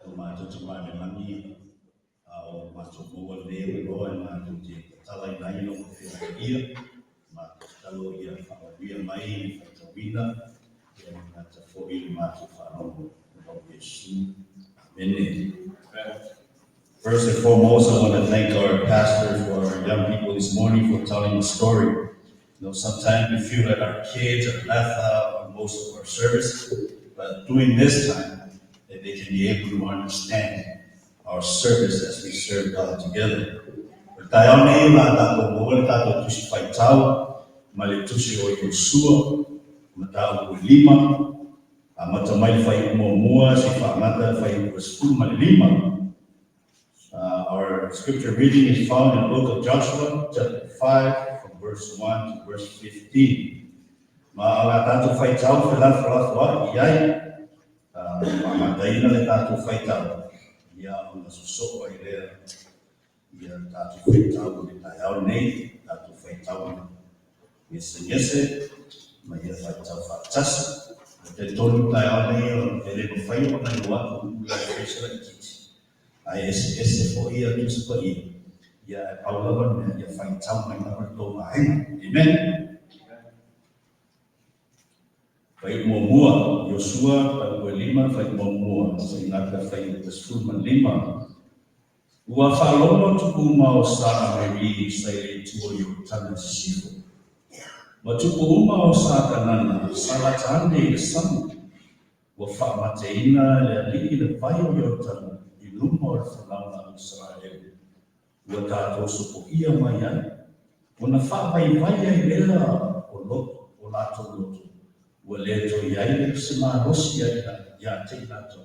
Lo matou Tama i le Lagi, a o matou maua lenei avanoa e matou te tatalaina ai lau Afioga Paia, matou tatalo ia faamanuia mai le faitauina, ia le gata foi i le matou faalogo i lau Iesu. Amene. First and foremost, I want to thank our pastor for our young people this morning for telling the story. Sometimes we feel like our kids are left out on most of our service, but during this time, that they can be able to understand our service as we serve God together. O le taeao nei o le a tatou maua le tatou tusi faitau mai le tusi o Iosua, mataupu e 5, amata mai le fuaiupu muamua seia faagata le fuaiupu 15. Our scripture reading is found in the book of Joshua, chapter 5, from verse 1 to verse 15. Ma o le a tatou faitau felafolafoai ai, faamataina le tatou faitau, ia ona sosoo ai lea ia le tatou faitau i le taeao nei, tatou faitau gesegese, ma ia faitau faatasi. O talitonu taeao nei e le mafai ona iloa atu upu la e fai se laitiiti. Ae eseese foi ia Tusi Paia, ia ae pau lava le mea, ia faitau mai lava le tou vaega. Amen. Fuaiupu muamua, Iosua, mataupu e 5, fuaiupu muamua, seia gata fuaiupu 15. Ua faalogo tupu uma o Sa Ameri sa i le itu o Ioritana i sisifo. Ma tupu uma o Sa Kanana sa lata ane i le sami. Ua faamateina e le Alii le vai o Ioritana i luma o le fanauga a Isaraelu, ua tatou sopoia mai ai, ona faavaivai ai lea o loto, o latou loto, ua le toe i ai se malosi ia te i latou,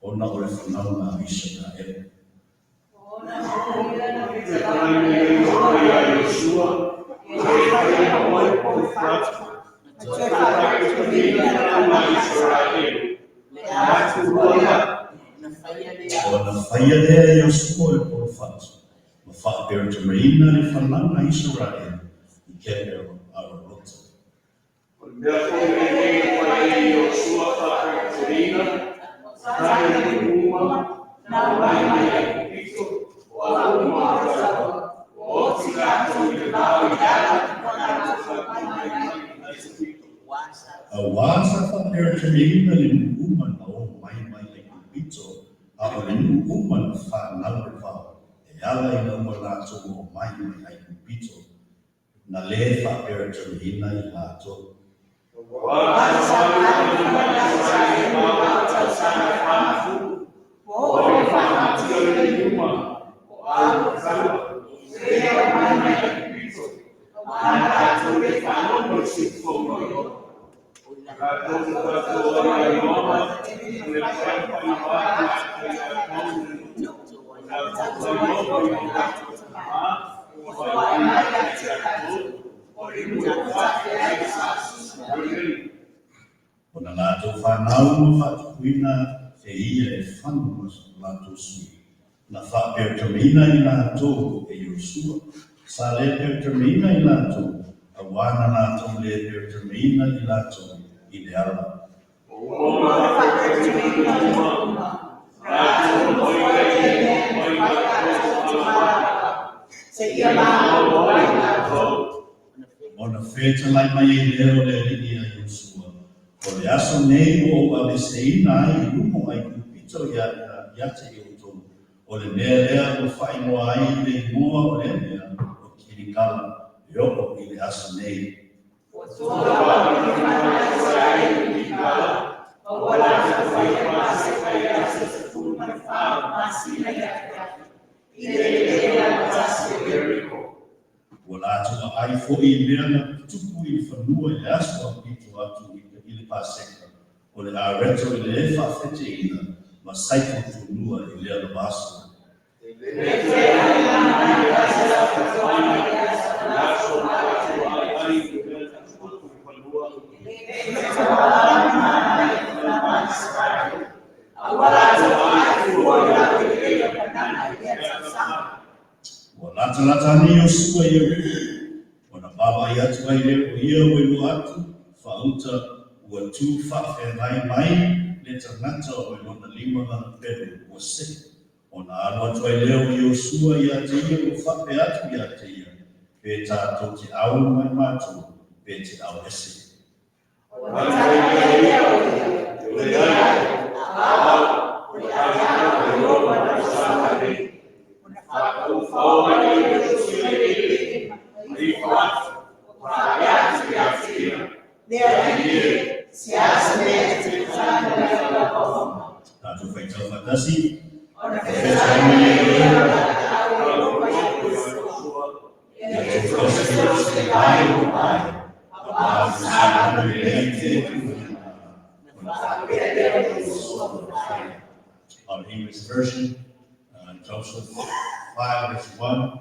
ona o le fanauga a Isaraelu. Fetalai nei o ia Iosua, e faia oe polo fatu, toe faaperepereina le fanauga a Isaraelu, le atu lua. Ona faia lea e Iosua le polo fatu, ma faaperepereina le fanauga a Isaraelu i Kepe Aralota. O le mea foi lenei na fai ai e Iosua faaperepereina, tane le uma, na o mai mai Aikupito, o a uma o taua, o oti latou i le vao i ala o latou fatu mai mai Aikupito. Auā sa faaperepereina le nuu uma na o mai mai Aikupito, a o le nuu uma na fanau i le vao, e ala ina ua latou o mai mai Aikupito, na le faaperepereina i latou. Ua sa malu a Israeli ma o tausaga 40, o le faamatia le uma, o au taua, se o mai mai Aikupito, na latou le faalogo i se fofoga. Latou na tatou ai ai Iona, o le paepae atu ia te latou, o latou ai logo i o latou tama, o ai mai ia te latou, o le nuu e faafeai sa susu. Ona latou fanau ma faatupuina e ia e fanu ma latou sui. Na faaperepereina i latou e Iosua. Sa le perepereina i latou, auā na latou le perepereina i latou i le ala. O uma faaperepereina uma, latou mai ai mai latou tama, seia malo ai latou. Ona fetalai mai ai lea o le Alii ia Iosua, o le aso nei ua ou aveeseina ai i luma o Aikupito ia te outou, o le mea lea ua faaigoa ai le igoa o lea mea o Kilikala, e oo i le aso nei. Ua toa le fanau a Israeli i Kilikala, ma ua latou faia Paseka i le aso 14 masina ia Akiafi, i le eleele autasi o Ieriko. Ua latou aai foi i mea na tutupu i le fanua i le aso aupito atu i le Paseka, o le areto i le faafeteina ma saito tunua i lea lava aso. Le toe ai le aso i le aso na latou aai ai i mea na tutupu i le fanua. Le toa mai le fanau a Israeli, a ua latou aai fua i laueleele o Kanana i lea tausaga. Ua latalata ane Iosua i Ieriko, ona vaavaai atu ai lea o ia ua iloa atu, faauta ua tu faafeagai mai le tagata o i lona lima lana pelu ua se'i. Ona alu atu ai lea o Iosua ia te ia ua faapea atu ia te ia, pe tatou te au mai matou, pe te au ese. Ona tali mai lea o ia, E leai, a au, o le a au e Ieova i tausaga nei. Ona faataufao mai lea o Iosua i le ma ifo atu, ua faapea atu ia te ia, Le alii e, se a se mea e te tatalo ai i lau auauna. Tatou faitau faatasi. Ona fetalai mai lea o le au e Ieova ia Iosua. Ia outou tausi le vae o vae, aua le lelei te Ona faapea lea o Iosua ona fai. Our English version, Joshua 5, verse 1.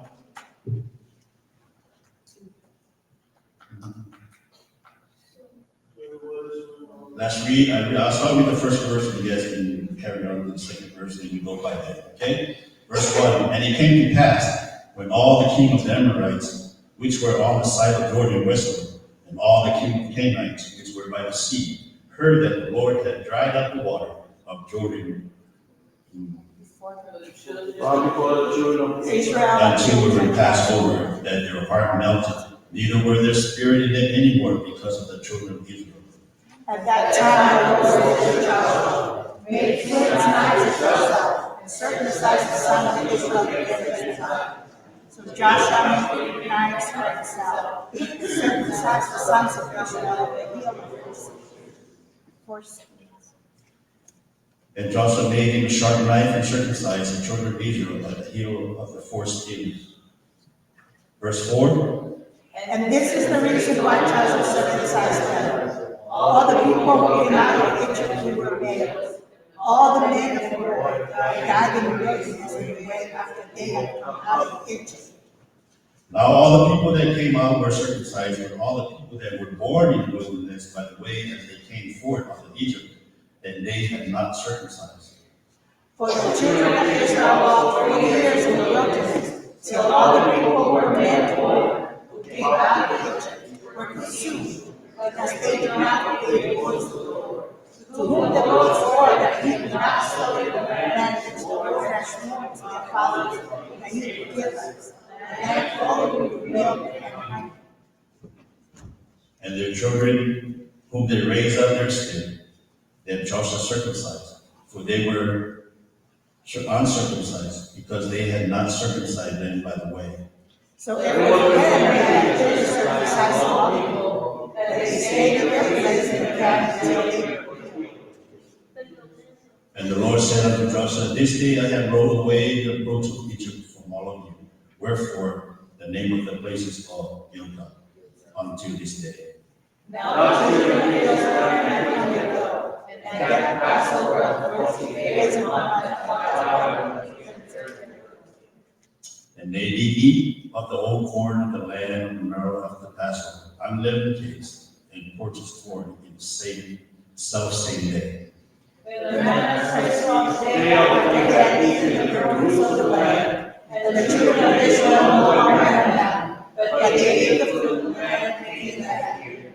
Let's read. I'll start with the first verse, and you guys can carry on to the second verse, and we go by that. Okay? Verse 1. And it came to pass, when all the king of the Amorites, which were on the side of Jordan westward, and all the king of Canaanites, which were by the sea, heard that the Lord had dried up the water of Jordan Before the children of Israel. until we were passed over, that their heart melted, neither were their spirit in them anymore because of the children of Israel. At that time, the Lord said to Joshua, Make flint knives for yourself, and circumcise the son of Israel again this time. So Joshua made knives for himself, and circumcised the sons of Israel at the heel of the foreskins. And Joshua made him a sharp knife and circumcised the children of Israel at the heel of the foreskin. Verse 4. And this is the reason why Joshua circumcised them. All the people who came out of Egypt who were males, all the men of war died in the wilderness in the way after they had come out of Egypt. Now all the people that came out were circumcised, but all the people that were born in the wilderness by the way as they came forth out of Egypt, and they had not circumcised. For the children of Israel walked 40 years in the wilderness, till all the people who were men of war who came out of Egypt were consumed, because they did not obey the voice of the Lord, to whom the Lord swore that he would not slay the land which the Lord had sworn to their fathers that he would give us, the land flowing with milk and honey. And their children, whom they raised up their skin, them Joshua circumcised, for they were uncircumcised, because they had not circumcised them by the way. So every man had to circumcise all the people, that they stayed in their place in the camp until they were healed. And the Lord said unto Joshua, This day I have rolled away the reproach of Egypt from all of you. Wherefore the name of the place is called Gilgal unto this day. Now the children of Israel went on their go, and kept the Passover of 40 days and one month. And they did eat of the old corn of the land of the marrow of the Passover, unleavened cakes, and purchased corn in the same self same day. The men of Israel day after they had eaten the produce of the land, and the children of Israel no longer had manna, but they ate the fruit of the land in that year.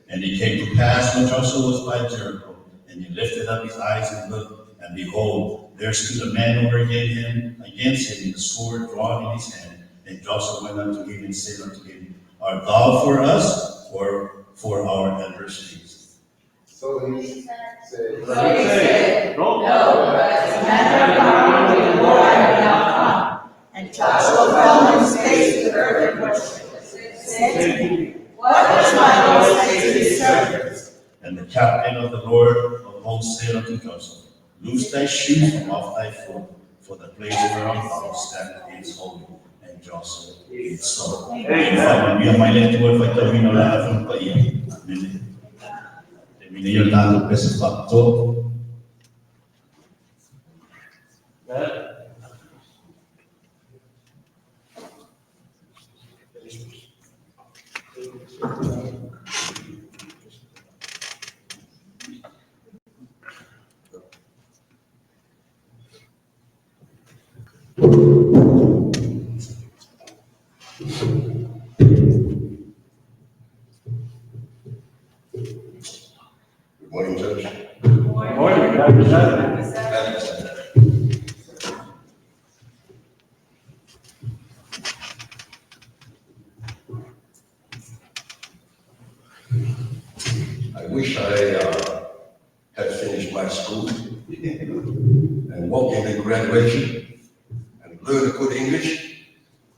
And it came to pass when Joshua was by Jericho, and he lifted up his eyes and looked, and behold, there stood a man over against him, with the sword drawn in his hand. And Joshua went unto him and said unto him, Art thou for us or for our adversaries? So he said, So he said, No. No, but as a matter of honor with the Lord I have now come. And Joshua fell on his face to the earth and worshipped, said to him, What does my Lord say to his servants? And the captain of the Lord of hosts said unto Joshua, Loose thy shoes from off thy foot, for the place whereon thou standest is holy. And Joshua did so. Amen. Ia mai le Atua e faitauina o le Afu Paia. Amene. Te mine ia tatou pese faapitoa. Good morning, church. Morning. And walk in the graduation and learn good English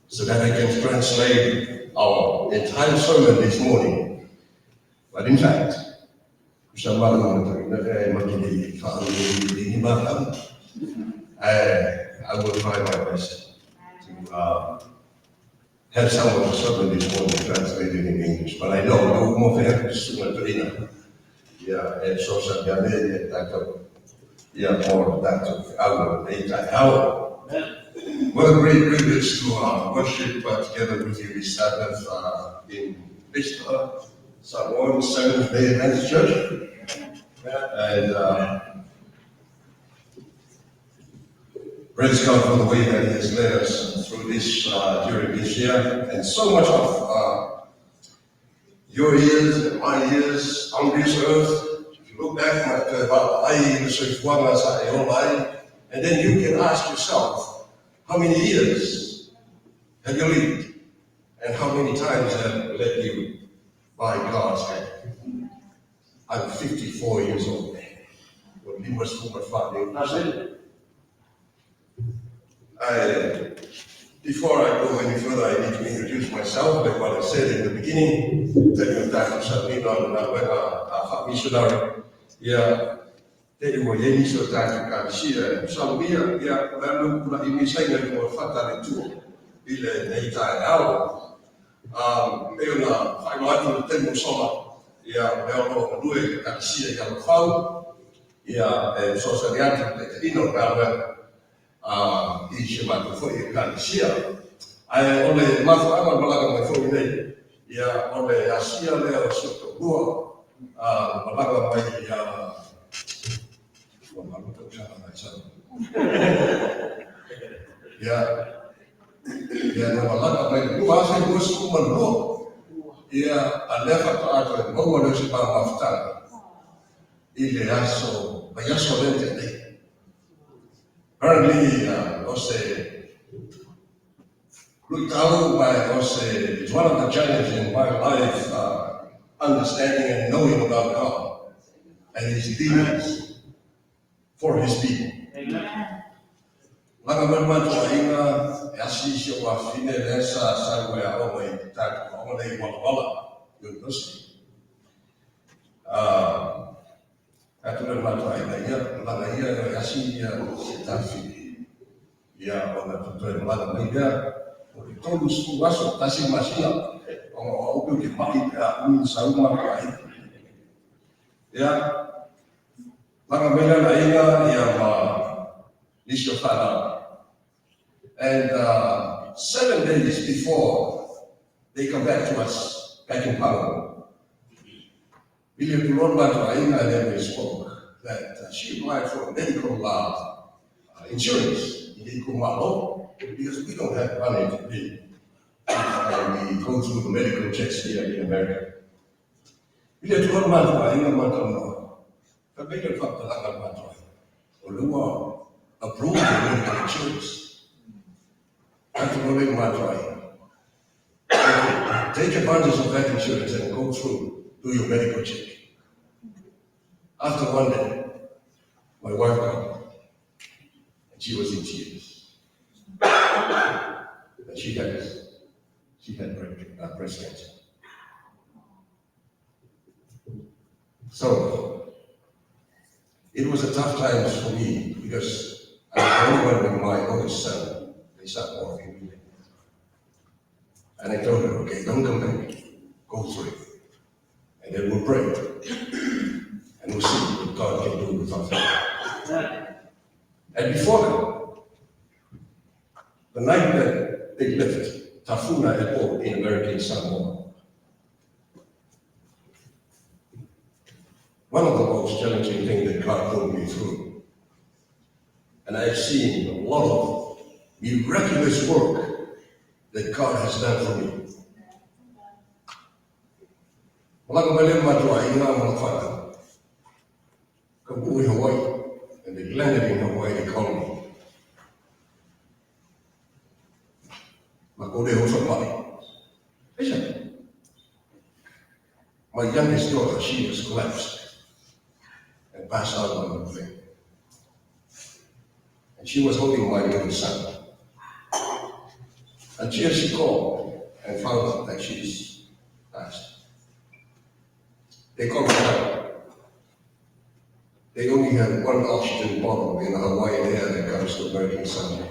so that I can translate our entire sermon this morning. But in fact, I will try my best to have some of the sermon this morning translated in English. But I know no more fair yeah, and so yeah, or that What a great privilege to worship together with you this Sabbath in Vista, Samoan Seventh Day Adventist Church. And praise God for the way that He has led us through this during this year, and so much of your years and my years on this earth. If you look back, and then you can ask yourself, how many years have you lived, and how many times have led you by God's hand? I'm 54 years old. Before I go any further, I need to introduce myself, like what I said in the beginning. Missionary. Yeah, te ua ye ni so tātou ka sia Salomia ia la lu kula i mi sainga i mo fata le tua i le nei tae ao. E ona whaingo atu le temo sola ia leo lo na lue ka sia i alo fau ia e so sa atu te te ino ka i se matu foi e ka sia. Ai ole mafu anga malaga mai foi nei ia ole asia leo so to lua malaga mai ia ia ia na malaga mai lua afe lua sukuma lua ia a lea faatoa toe maua leo se mafutaga i le aso mai aso lea tenei. Apparently o se luitau mai o se it's one of the challenges in my life, understanding and knowing about God and His dealings for His people. Amen. Langa mai matou aiga e asi isi o wafine le sa sau e ao mai tātou o nei Walla Walla University. Atu le matou aiga ia, langa ia e asi ia se tafili. Ia ona tutoe malaga mai lea, o le tolu sku aso, tasi masina, o au ke mai pe a ui sau matou aiga. Ia, langa mai lana aiga ia ma nisi o whanau. And 7 days before they come back to us, back in Pago, William Turon and then we spoke that she applied for medical insurance in Ikumalo because we don't have money to pay if we go through the medical checks here in America. William Turon approved the medical insurance. Take advantage of that insurance and go through, do your medical check. After one day, my wife called, and she was in tears. And she had breast cancer. So, it was a tough time for me because I was the only one with my oldest son. They sat walking. And I told her, okay, don't come back. Go through it. And then we'll pray. And we'll see what God can do with our family. And before that, the night that they left Tafuna Airport in American Samoa, one of the most challenging things that God put me through, and I've seen a lot of miraculous work that God has done for me. Malaga mai le matua i ngā mana whānau. Ka ui Hawaii, and they landed in Hawaii, they called me. Ma kore ho mai. My youngest daughter, she was collapsed and passed out on the plane. And she was holding my little son. Until she called and found out that she's passed. They called her. They only have one oxygen bottle in Hawaiian Air that comes to American Samoa.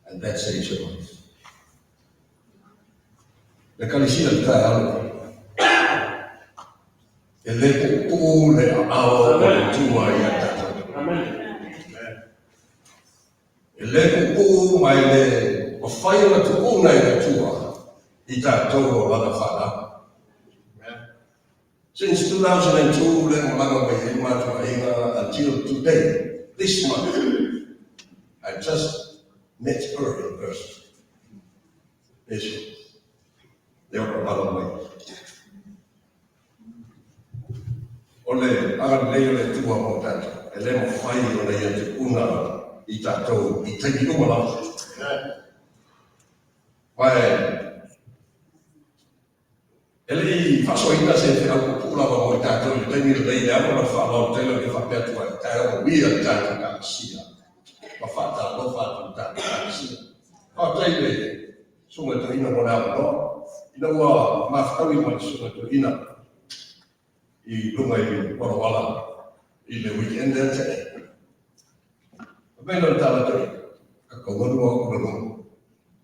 And that saves her life. Le kalisia le taeao lenei. E le puupuu le aao o le Atua ia tatou. E le puupuu ma e le mafai ona tuuina e le Atua i tatou o lana fanau. Since 2002 le malaga mai ai matou aiga until today, this month, I just met her in person. This lea ua malaga mai. O le agalelei o le Atua mo tatou, e le mafai ona ia tuuina i tatou i taimi uma lava. Ma e le i faasoaina se feau puupuu lava mo i tatou i le taimi lenei i le ava ma le faaaloalo tele ou te faapea atu ai, taeao manuia le tatou Ekalesia ma faatalofa atu i le tatou Ekalesia. Faafetai i le Susuga Toeaina mo le avanoa, ina ua mafutaui ma le Susuga Toeaina i luga i Walla Walla i le weekend lea na tea nei. Fai mai lana tala Toeaina, Kaua lua ou lalogo.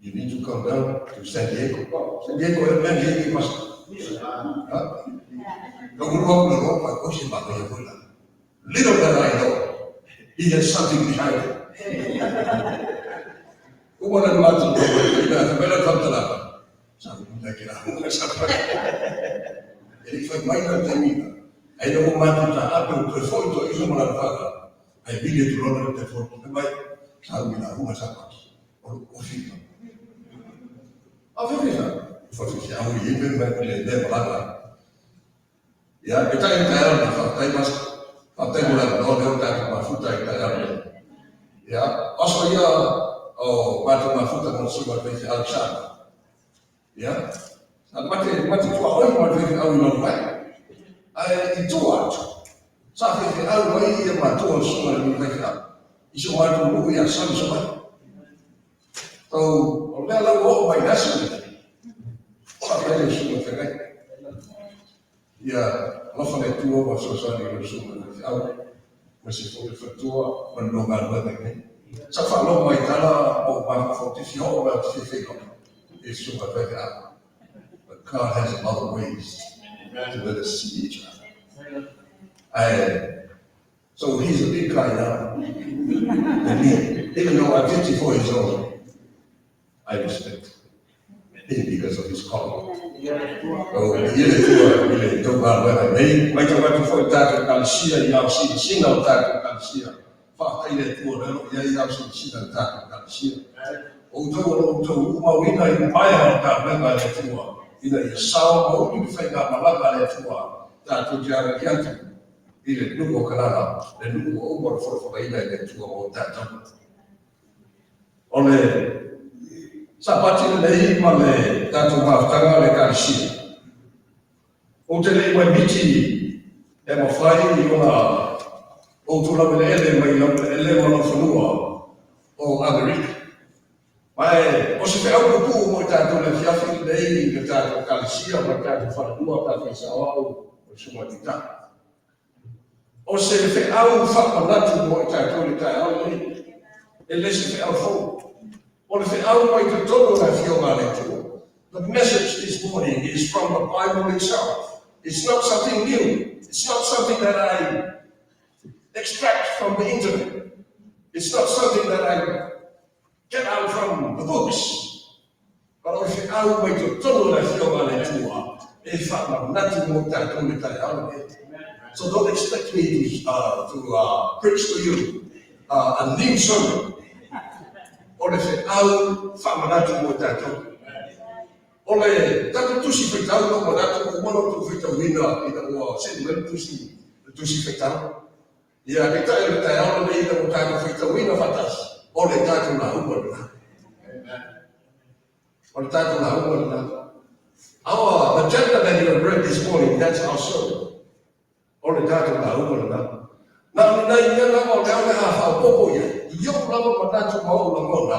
You need to come down to San Diego. Oh, San Diego e mea nei i masa. Ha? Kaua lua ou lalogo, pa ko se ma ia foi la. Little did I know, he has something behind it. Uma na matu ko mai ina te mela tantala. Sa ku ta ke la hunga sa pa. E le fai mai na te mina. Ai no matu ta ape o toe foi to iso mo la whaka. Ai vile tu lona te foi. Te mai sa u la hunga sa pa. O o fika. A fe fe sa. Fa fe se au i me mai le le malanga. Ia, e tai tai ala fa tai mas fa tai mo la no le o ta mafuta i tai ala. Ia, aso ia o mātou mafuta mo suga le fe Alexander. Ia, sa mate mate tua hoi mo le fe au i lalo mai. Ai i tua atu. Sa fe fe au mai ia mātou o suga le fe au. I so mātou nuu ia sami so mai. So, o lea lau oo mai le aso lenei. Faafetai le susuga i le feagai. Ia alofa le Atua ma fesoasoani i lau susuga i le faifeau, aemaise foi le faletua ma le lua galuega i inei. Sa ou faalogo mai i tala ma ou mafaufau te fia oo mai ou te fia feiloai i le susuga i le faifeau. But God has a lot of ways to let us see each other. Ae, so he's a big guy now than me. Even though I'm 54 years old, I respect him because of his calling. O le ia le Atua i le tou galuega nei, matau atu foi i tatou Ekalesia i ao sinasina o tatou Ekalesia. Faafetai i le Atua o lea o lo o i ai ao sinasina i le tatou Ekalesia. O outou o lo o outou uumauina i umaea o le galuega a le Atua, ina ia sao ma uli le faigamalaga a le Atua tatou te agai atu i le nuu o Kanana, le nuu ua uma ona folafolaina e le Atua mo tatou. O le Sapati lenei ma le tatou mafutaga a le Ekalesia. Ou te le i maimiti e mafai ona ou tulaueleele mai laueleele ma laufanua o Amerika. Ma e o se feau puupuu mo i tatou i le afiafi lenei i le tatou Ekalesia ma le tatou falelua pe a fai sao au o le Susuga i le Taitai. O se feau faamanatu mo i tatou i le taeao lenei, e le se feau fou. O le feau mai totonu o le Afioga a le Atua. The message this morning is from the Bible itself. It's not something new. It's not something that I extract from the internet. It's not something that I get out from the books. But o le feau mai totonu o le Afioga a le Atua e faamanatu mo tatou i le taeao lenei. So don't expect me to preach to you a new sermon. O le feau faamanatu mo tatou. O le tatou tusi faitau na ou manatu ua uma ona outou faitauina ina ua see mai le tusi, le tusi faitau. Ia, peitai o le taeao lenei ina ua tatou faitauina faatasi, o le tatou lauga lena. O le tatou lauga lena. The chapter that you have read this morning, that's our sermon. O le tatou lauga lena. Na o ni nai mea lava o lea o le a faaopoopo i ai. lava manatu ma ou lagona,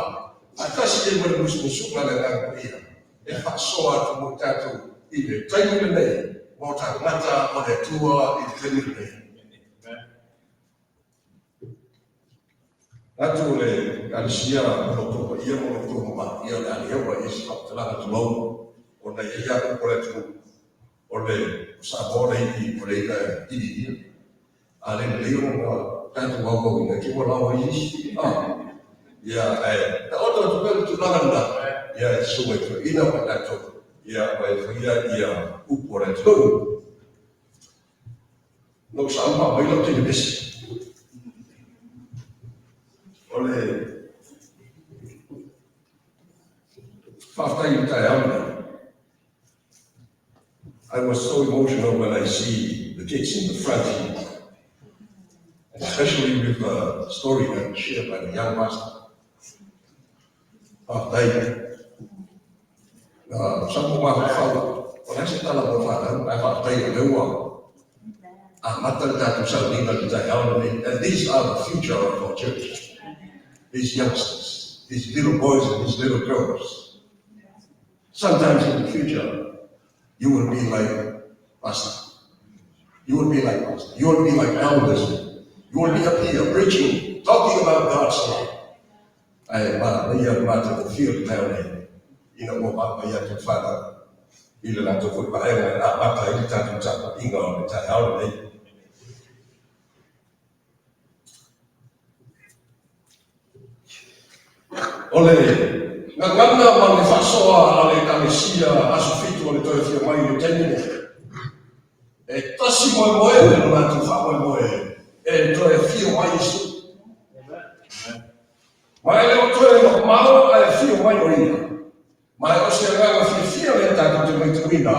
faatasi ai ma le musumusuga a le Agaga Paia, e faasoa atu mo i tatou i le taimi lenei, mo tagata o le Atua i le taimi lenei. Manatu o le Ekalesia ma lo outou paia ma lo outou mamalu, ia o le a le oo i ai se faamatalaga tulou, ona e i ai lava upu a le atunuu, o le Samoa le ivi o le i'a e iliilia. A le lelei ona tatou auauina, e te ua lao ai isi. Ia, ae taoto atu pea le tulaga lena, ia e susu ai toeaiina ma tatou, ia, ma e faia ia upu a le atunuu. Na ou sauma mai lau teine pesi. O le faafetai i le taeao lenei. I was so emotional when I see the kids in the front here, especially with the story that was shared by the young pastor. Faafetai. Na sa mo mafaufau, o le a se tala mo fanau, ae faafetai o lea ua amata le tatou sauniga i le taeao lenei. And these are the future of our church. These youngsters, these little boys and these little girls. Sometimes in the future, you will be like pastor. You will be like pastor. You will be like elders. You will be up here preaching, talking about God's love. Ae manaia le matagofie o le taeao nei, ina ua maumai atu le fanau i le latou foi vaega e amata ai le tatou tapuaiga o le taeao lenei. O le gagana ma le faasoa a le Ekalesia Aso Fitu o le Toe Afio Mai i le taimi nei, e tasi moemoe lo latou faamoemoe e toe afio mai Iesu. Ma e le o toe mamao ae afio mai o ia. Ma e o se agaga fiafia lea tatou te maitauina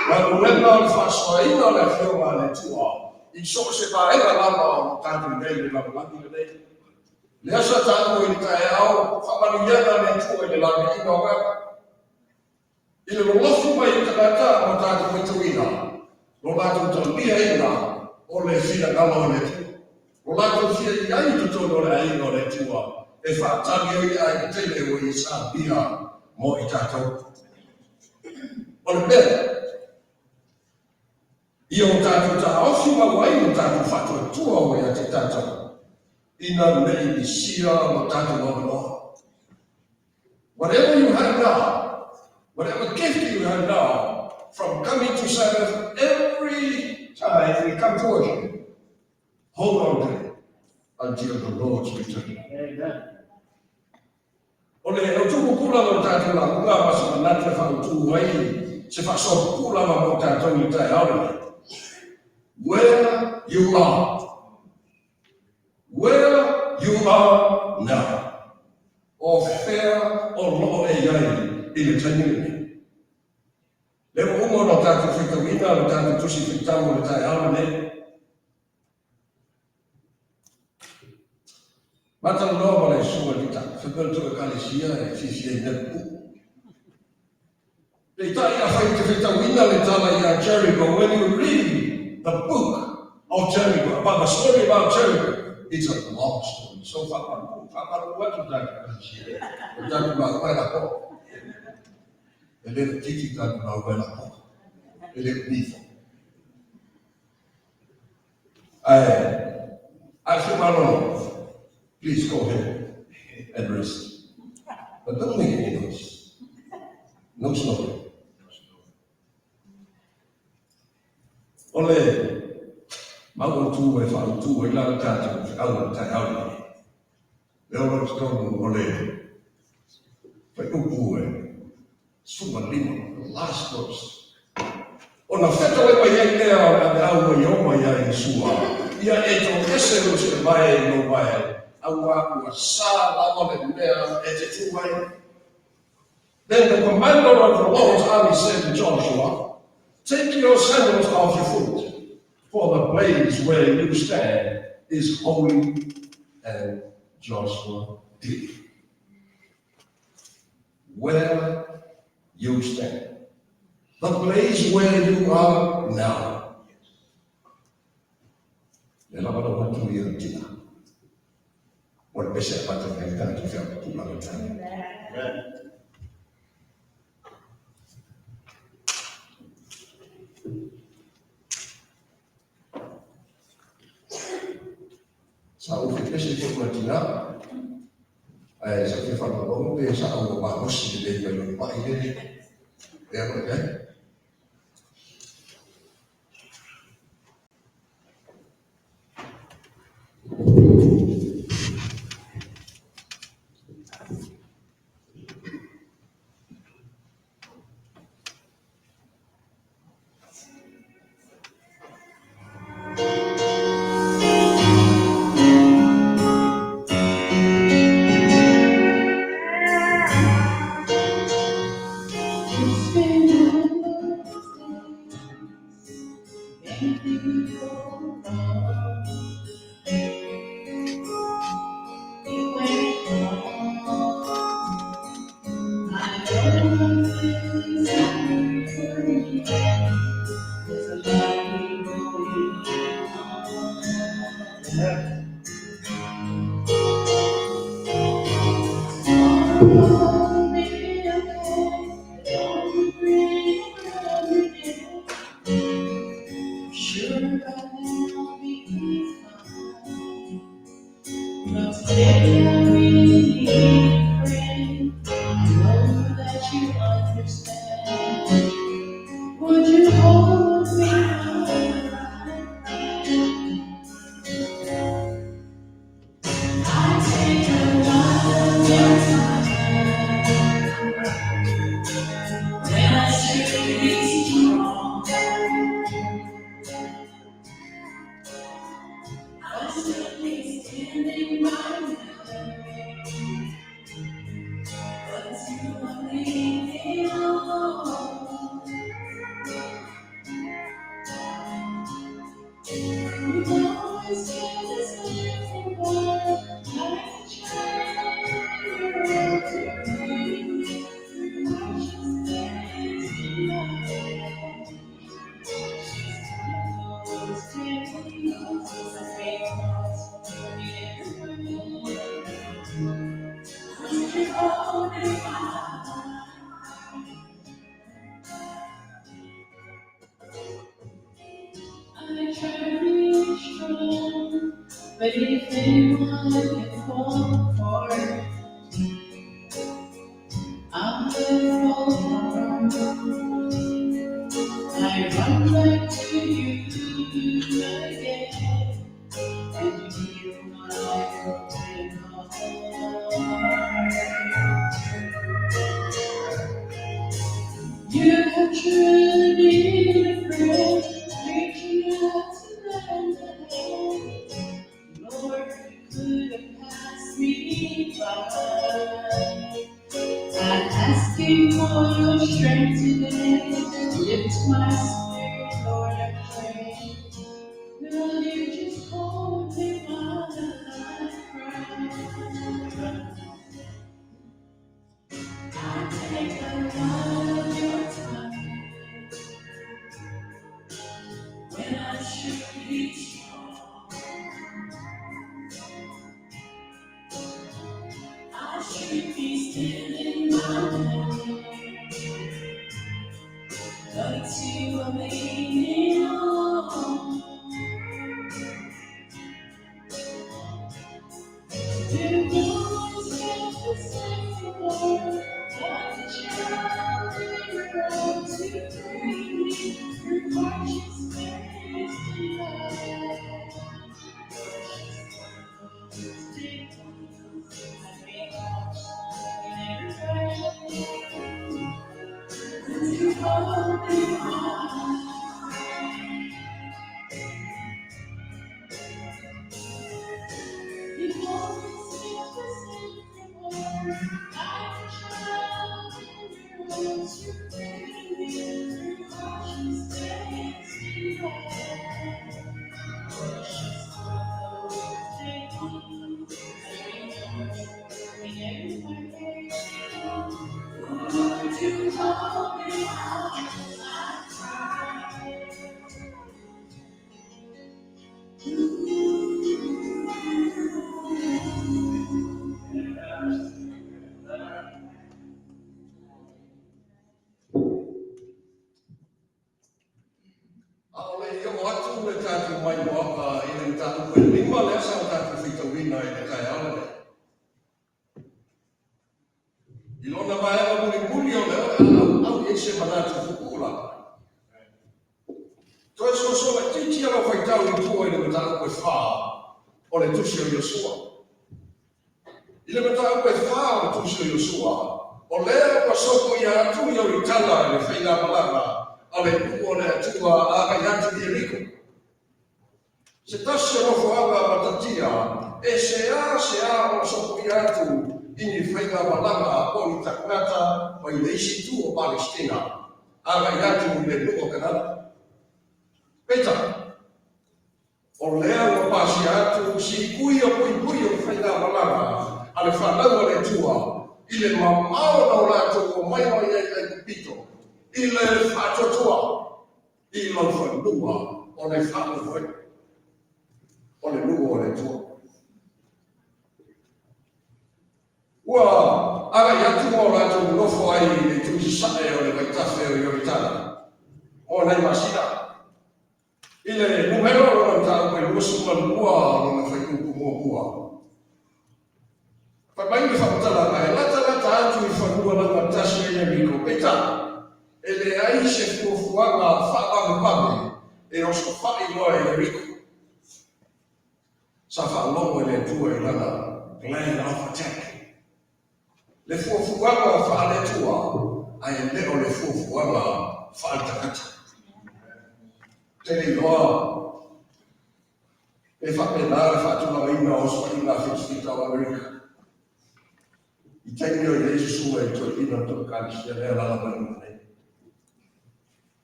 galuega o le faasoaina o le Afioga a le Atua i so o se vaega lava o lo o tatou i ai i le lalolagi lenei. Lea sa taua i le taeao, faamanuiaga a le Atua i le laveaiina o agaga. I le lolofi mai o tagata ua tatou maitauina lo latou taliaina o le finagalo o le Atua, lo latou fia i ai i totonu o le aiga o le Atua e faatali ai le aiga tele ua ia saunia mo i tatou. O le mea ia o tatou taofi mau ai lo tatou faatuatua ua ia te tatou, ina ne i misia lo tatou avanoa. Whatever you have now, whatever gift you have now, from coming to Sabbath every time we come to worship, hold on to it until the Lord's return. Amen. O le autu pupula o le tatou lauga ma se manatu e faautu ai se faasoa pupula lava mo tatou i le taeao lenei. Where you are. Where you are now. O fea o lo o e i ai i le taimi lenei. Lea ua uma ona tatou faitauina le tatou tusi faitau o le taeao lenei. Matalanoa ma le susuga i le Taitai, fai mai o le tou Ekalesia e fiafia i mea pupuu. Peitai afai e te faitauina le tala ia Jericho, when you read the book of Jericho, about the story about Jericho, it's a long story. So faamalu, faamalu atu le tatou Ekalesia, o le tatou lauga e lako. E le laitiiti le tatou lauga e lako. E le umi foi. Ae, ae fia malolo, please go ahead and rest. But don't make any noise. No snoring. O le mau autu e faautu ai la le tatou feau o le taeao lenei. Lea o lo o i totonu o le fuaiupu e 15, the last verse. Ona fetalai mai ai lea o le aveau ua ioma iā Iesua, Ia e toese lou seevae i lou vae, auā ua sa lava le mea e te tū ai. Then the commander of the Lord's army said to Joshua, Take your sandals off your foot, for the place where you stand is holy. And Joshua did. Where you stand. The place where you are now. Le lava lau atu ia tina. O le pese a pata ngai tātou whia tūlanga tāne. Sa o fi pese ko ma tina ai sa fi fa lo pe sa o ma o si le le le pa ile e ko e. It's been one of those days, anything could go wrong. It went wrong. I know I'm feeling sorry for you. There's a lot been going on. Tomorrow will be okay. Don't bring another day. Sure, I'll be fine. But today I really need a friend. I know that you understand. Would you hold me while I cry? I take a lot of your time when I should be strong. I should be standing by now, but you are leaning on. You always get this little word, like a child in your arms, you bring me through precious days to life. Those days I may not in every way. Would you hold me by? I try to be strong, but if anyone can fall apart, I fall apart. I run back to you again, and you heal my broken heart. You have truly been a friend, reaching out to lend a hand. Lord, you could have passed me by. I'm asking for your strength today. Lift my spirit, Lord, I pray. Will you just hold me while I cry? I take a lot of your time when I should be strong. I should be standing by now, but you are leaning on. You always get the same word, like a child in your arms, you bring me through hardships, days to life. Days I may not in every way. Would you hold me by? You always get the same word, like a child in your arms, you bring me through hardships, days to life. Precious those days I may not in every way. Would you hold me while I cry? taeao lenei. I lona vaega mulimuli o lea o le a auau i ai se manatu puupuu lava. Toe soso laitiiti lau faitau i tua i le mataupu e fa o le tusi o Iosua. I le mataupu e fa o le tusi o Iosua, o lea ua sopoia atu Ioritana i le faigamalaga a le nuu o le Atua agai atu i Ieriko. Se tasi o nofoaga matatia e seāseā ona sopoia atu i ni faigamalaga po o ni tagata mai le isi itu o Palesitina agai atu i le nuu o Kanana. Peitai, o lea ua pasia atu sikui o puipui o le faigamalaga a le fanau a le Atua i le mamao na o latou omai mai ai i Aikupito i le faatuatua i laufanua o le faamoemoe o le nuu o le Atua. Ua agai atu ma o latou nonofo ai i le itu i sasae o le vaitafe o Ioritana mo nai masina. I le numera o lona mataupu e 22 lona fuaiupu muamua, fai mai le faamatalaga e latalata atu i fanua laugatasi o Ieriko, peitai, e leai se fuafuaga faavavevave e osofai loa e Ieriko. Sa faalogo i le Atua i lana plan of attack. Le fuafuaga faale-Atua ae le o le fuafuaga faale-tagata. Ou te le iloa pe faapena le faatulagaina o osofaiga a fitafita o Amerika. I taimi o i ai susuga i toeaiina o le Ekalesia lea e alaala mai luma nei.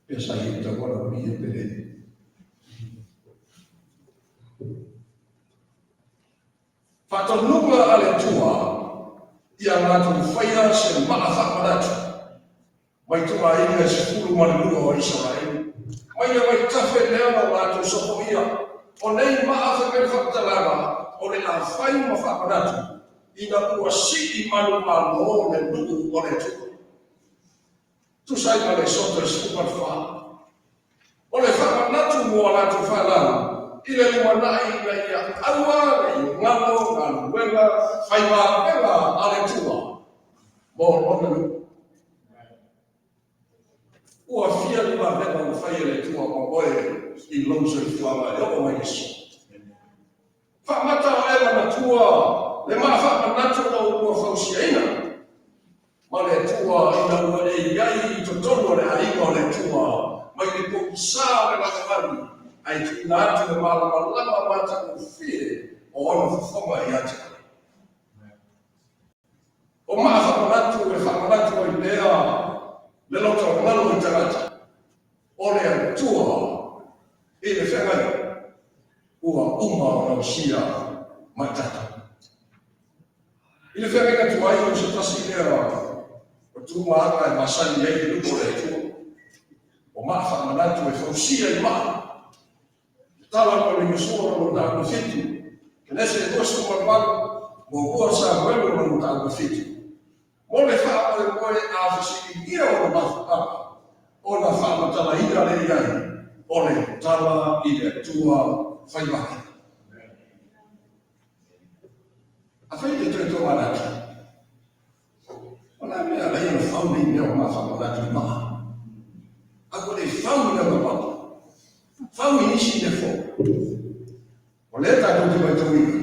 Pe sa i ai tauala uia pe le. Faatonuga a le Atua ia latou faia se maa faamanatu mai ituaiga e 12 o Isaraelu, mai le vaitafe lea na o latou sopoia. O nei maa fai mai le faamatalaga, o le a fai ma faamanatu ina ua sii manumalo le nuu o le Atua. Tusa ai ma le Esoto e 14. O le faamanatu mo a latou fanau i le lumanai ina ia aua ne i galo galuega faimavega a le Atua mo lona nuu. Ua fia ni vavega ua fai e le Atua ma oe i lou soifuaga e oo mai le aso. Faamata o e manatua le maa faamanatu o ua fausiaina ma le Atua ina ua e i ai i totonu o le aiga o le Atua mai le pogisa o le lalolagi ae tuuina atu le malamalama matagofie o ona fofoga ia te oe. O maa faamanatu e faamanatu ai pea le lotogalu i tagata o le Atua i le feagai ua uma ona osia ma i tatou. I le feagaiga tuai o se tasi lea o tumaaga e masani ai le nuu o le Atua. O maa faamanatu e fausia i maa. Le tala mai o Iosua lona mataupu e fitu, Kenese e 28, muamua Samuelu lona mataupu e fitu. Mo le faamoemoe a fesiligia ona mafuaaga, ona faamatalaina lea i ai o le tala i le Atua fai vave. Afai e toe tomanatu, o le a mea e ala ai ona fau nei mea o maa faamanatu i maa? A ua le fau i lana papa, fau i nisi mea fou. O lea tatou te matauina,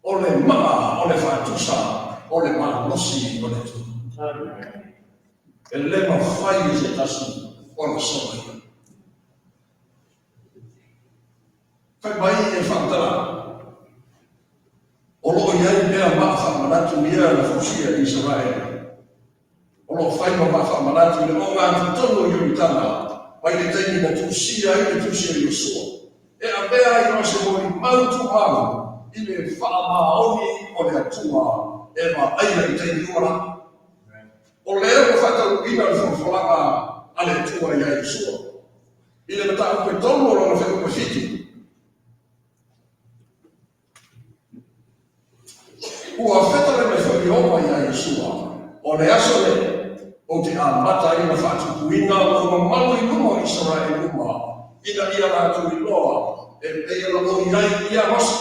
o le maa o le faatusa o le malosi o le Atua. E le mafai e se tasi ona sola ia. Fai mai e le faamatalaga, o lo o i ai mea maa faamanatu ia na fausia i Isaraele. O lo o fai ma maa faamanatu i le ogatotonu o Ioritana mai le taimi na tusia ai le tusi o Iosua. E avea ai o se molimau tumau i le faamaoni o le Atua e vaaia i taimi uma la. O lea ua faataunuuina le folafolaga a le Atua ia Iosua. I le mataupu e 3 o lona fuaiupu e 7, ua fetalai mai foi Ieova ia Iosua, o le aso lenei ou te amata ai ona faatupuina lou mamalu i luma o Isaraelu uma, ina ia latou iloa e pei ona ou i ai ia Mose.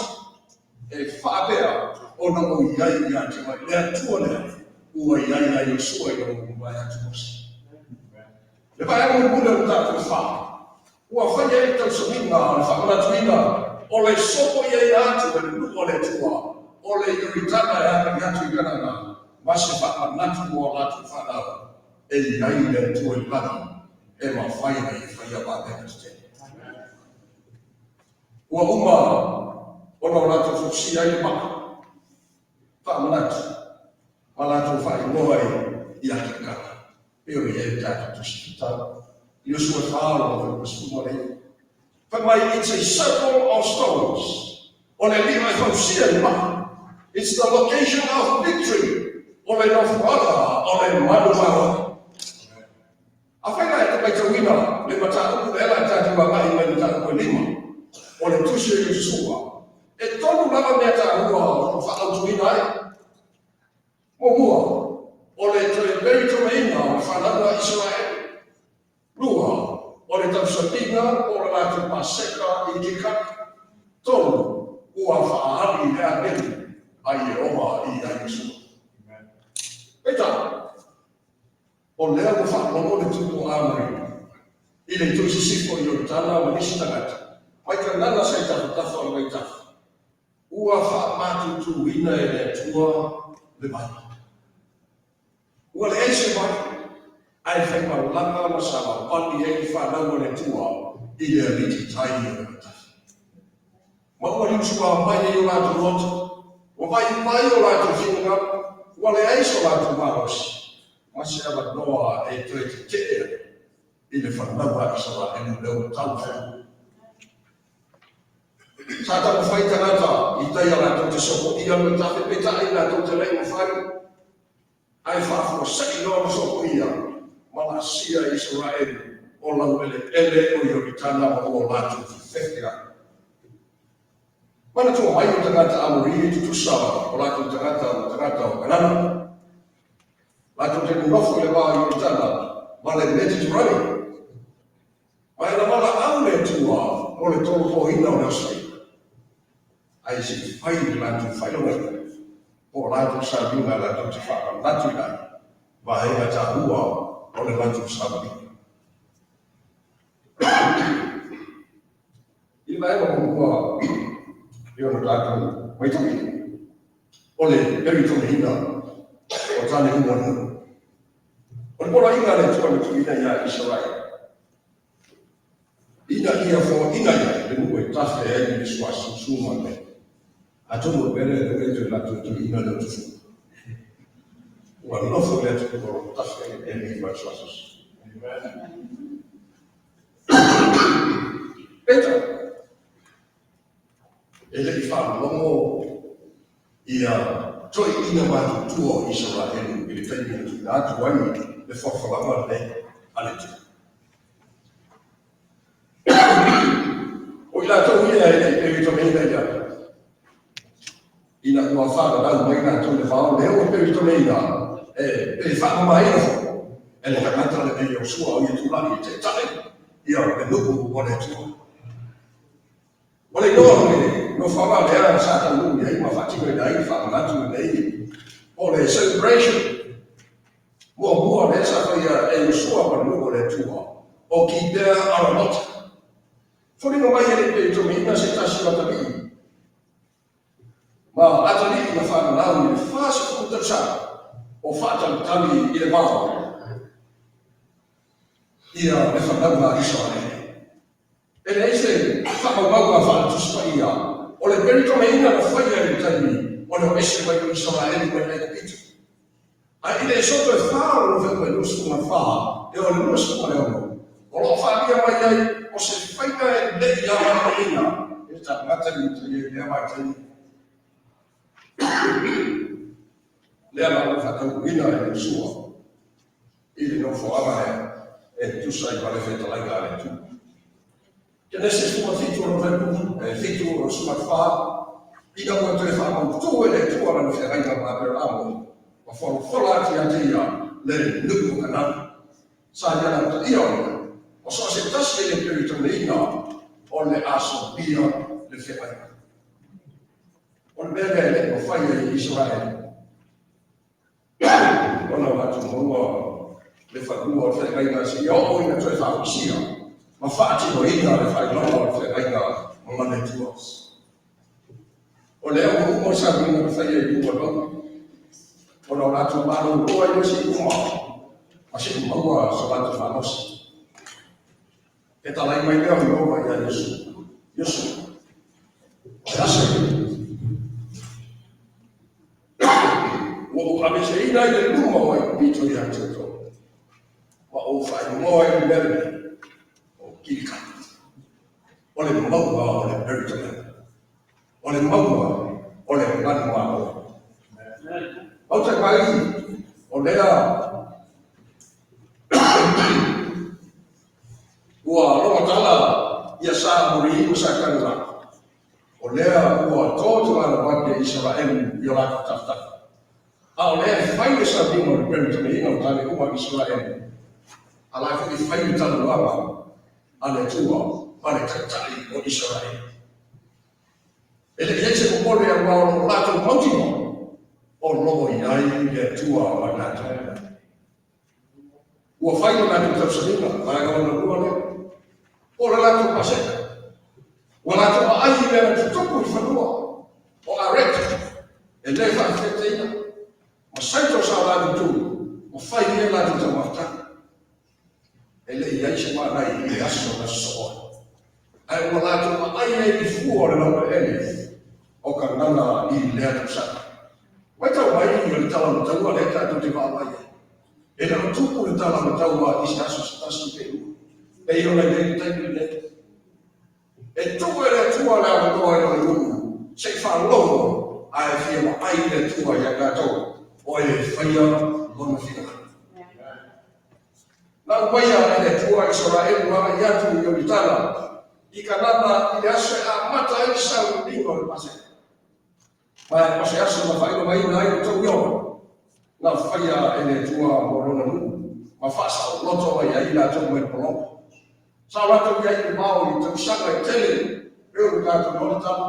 E faapea ona o i ai ia te oe le Atua lea ua i ai ia Iosua ina ua mavae atu Mose. Le vaega mulimuli o le mataupu e fa, ua faia ai le tausamiga o le faamanatuina o le sopoiaina atu e le nuu o le Atua o le Ioritana e agai atu i Kanana ma se faamanatu mo a latou fanau e i ai le Atua i le lagi e mafai ona ia faia vaega tetele. Ua uma ona o latou fausia ai le maa faamanatu ma latou faaigoa ai ia Kilikala, pei ona i ai le tatou Tusi Fitau. Iosua 4 lona 19. Fai mai, it's a circle of stones. O le lima e fausia i le maa. It's the location of victory. O le nofoaga o le manumalo. Afai la e te matauina le mataupu lea la tatou agai mai mataupu e lima o le Tusi o Iosua, e tolu lava mea taua o lo o faaautuina ai. Muamua, o le toe peritomeina o le fanauga a Isaraelu. Lua, o le tausamiga po o le latou Paseka i Kilikali. Tolu, ua faaali le agelu a Ieova ia Iosua. Peitai, o lea ua faalogo le tupu o Amori i le itu i sisifo i Ioritana ma nisi tagata mai Kanana sa i tafatafa o le vaitafe, ua faamatutuina e le Atua le vai. Ua leai se vai, ae faimalaga ma savavali ai le fanau a le Atua i le aliti tai o le vaitafe. Ma ua liusuā mai ai o latou loto, ua vaivai o latou finagalo, ua leai so latou malosi, ma se avanoa e toe tetee ai i le fanau a Isaraelu lea ua tau fai. Sa taumafai tagata i tai a latou te sopoia le vaitafe, peitai latou te le i mafai, ae faafuasei loa ona sopoia ma laasia e Isaraelu o laueleele o Ioritana ma ua latou fefefe ai. Manatua mai o tagata Amori e tutusa o latou tagata ma tagata o Kanana. Latou te nonofo i le va o Ioritana ma le Mediterane. Ma e na valaau le Atua mo le tolopoina o le osofaiga, ae se i fai le latou faailogaina po o latou sauniga latou te faamanatuina ai vaega taua o le latou sauniga. I le vaega muamua e ono tatou maitauina, o le peritoneina o tane uma o le nuu. O le poloaiga a le Atua na tuuina iā Isaraelu, ina ia foaina i ai le nuu e tafe ai i le suasusu ma le mea. Atonu o le mea lea lea ua le toe latou tuuina le otufuga. Ua nofo i le atunuu o lo o tafe ai le mea ma le suasusu. Peitai, e le i faalogo ia toeaiina matutua o Isaraelu i le taimi na tuuina atu ai le folafolaga lenei a le Atua. O i latou ia e le i peritoneina ia, ina ua faalalau mai latou i le vao lea ua peritoneina e pe faamamaina foi e le tagata lenei Iosua o ia tulai e taitai ia le nuu o le Atua. O le igoa o le nofoaga lea sa taunuu i ai ma faatinoina ai le faamanatu lenei o le celebration muamua lea sa faia e Iosua ma le nuu o le Atua o Kipea Aramota. Foliga mai e le i peritoneina se tasi o atalii ma atalii na fananau i le 40 tausaga o faatalitali i le vao ia le fanauga a Isaraele. E leai se faamaumauga faale-Tusi Paia o le peritoneina na faia i le taimi o le o ese mai o Isaraelu mai Aikupito. Ae i le Esoto e 4 o lona faaiuga 24 e oo i le 26, o lo o faaalia mai ai o se faiga e le i alagaina e tagata i uta i ai lea vaitaimi. Lea la ua faataunuuina e Iosua i le nofoaga lea e tusa ai ma le fetalaiga a le Atua. Kenese 17 o lona faaiuga, e 7 o 14, ina ua toe faamautu e le Atua lana feagaiga ma Aperamo, ma folafola atu ia te ia le nuu o Kanana. Sa ia lautaia o lea, o so o se tasi e le peritoneina o le asolia le feagaiga. O le mea lea e le i mafai ai e Isaraelu ona latou maua le fanua o le feagaiga seia oo ina toe faafusia ma faatinoina le faailoga o le feagaiga ma le Atua. O lea ua uma le sauniga na faia i luga o le mauga, ona o latou malolo ai lea seia uma ma seia maua so latou malosi. Fetalai mai lea o Ieova ia Iosua, Iosua, o le aso lenei, ua ou aveeseina ai le luma o Aikupito ia te outou, ma ou faaigoa ai le mea lenei, o Kilikali, o le mauga o le peritona, o le mauga o le manumalo. Maota mai o lea ua logomatala ia Sa Amori ma Sa Kanana, o lea ua to tagalavaki e Isaraelu i o latou tafatafa, a o lea e fai le sauniga o le peritoniina o tane uma a Isaraelu, a la e foi fai le talanoaga a le Atua ma le Taitai o Isaraelu. E le i ai se popole aua o lo o latou mautinoa o lo o i ai le Atua ma i latou. Ua fai le latou tausamiga, vaega lona lua lea, o le latou Paseka. Ua latou aai i mea na tutupu i fanua o Areta e le faafetaina, ma saito sa latou tu, ma fai ai latou taumafataga. E le i ai se maanai i le aso na sosoo ai, ae ua latou aai ai i fua o le laueleele o Kanana i lea tausaga. Matau mai o le tala o le taua lea tatou te vaavaai ai. E le o tupu le tala o le taua i se aso se tasi pe lua, pei ona i ai le taimi lenei. E tuu e le Atua le avanoa i lona nuu se i faalogo ae fia vaai le Atua ia i latou o e faia lona finagalo. Na aumaia e le Atua Isaraelu agai atu i Ioritana i Kanana i le aso e amata ai le sauniga o le Paseka. Ma o se aso na faailogaina ai le tauiola na faia e le Atua mo lona nuu ma faasaoloto mai ai i latou mai le pologa. Sa o latou i ai i le vao i tausaga e tele pei ona tatou iloa le tala,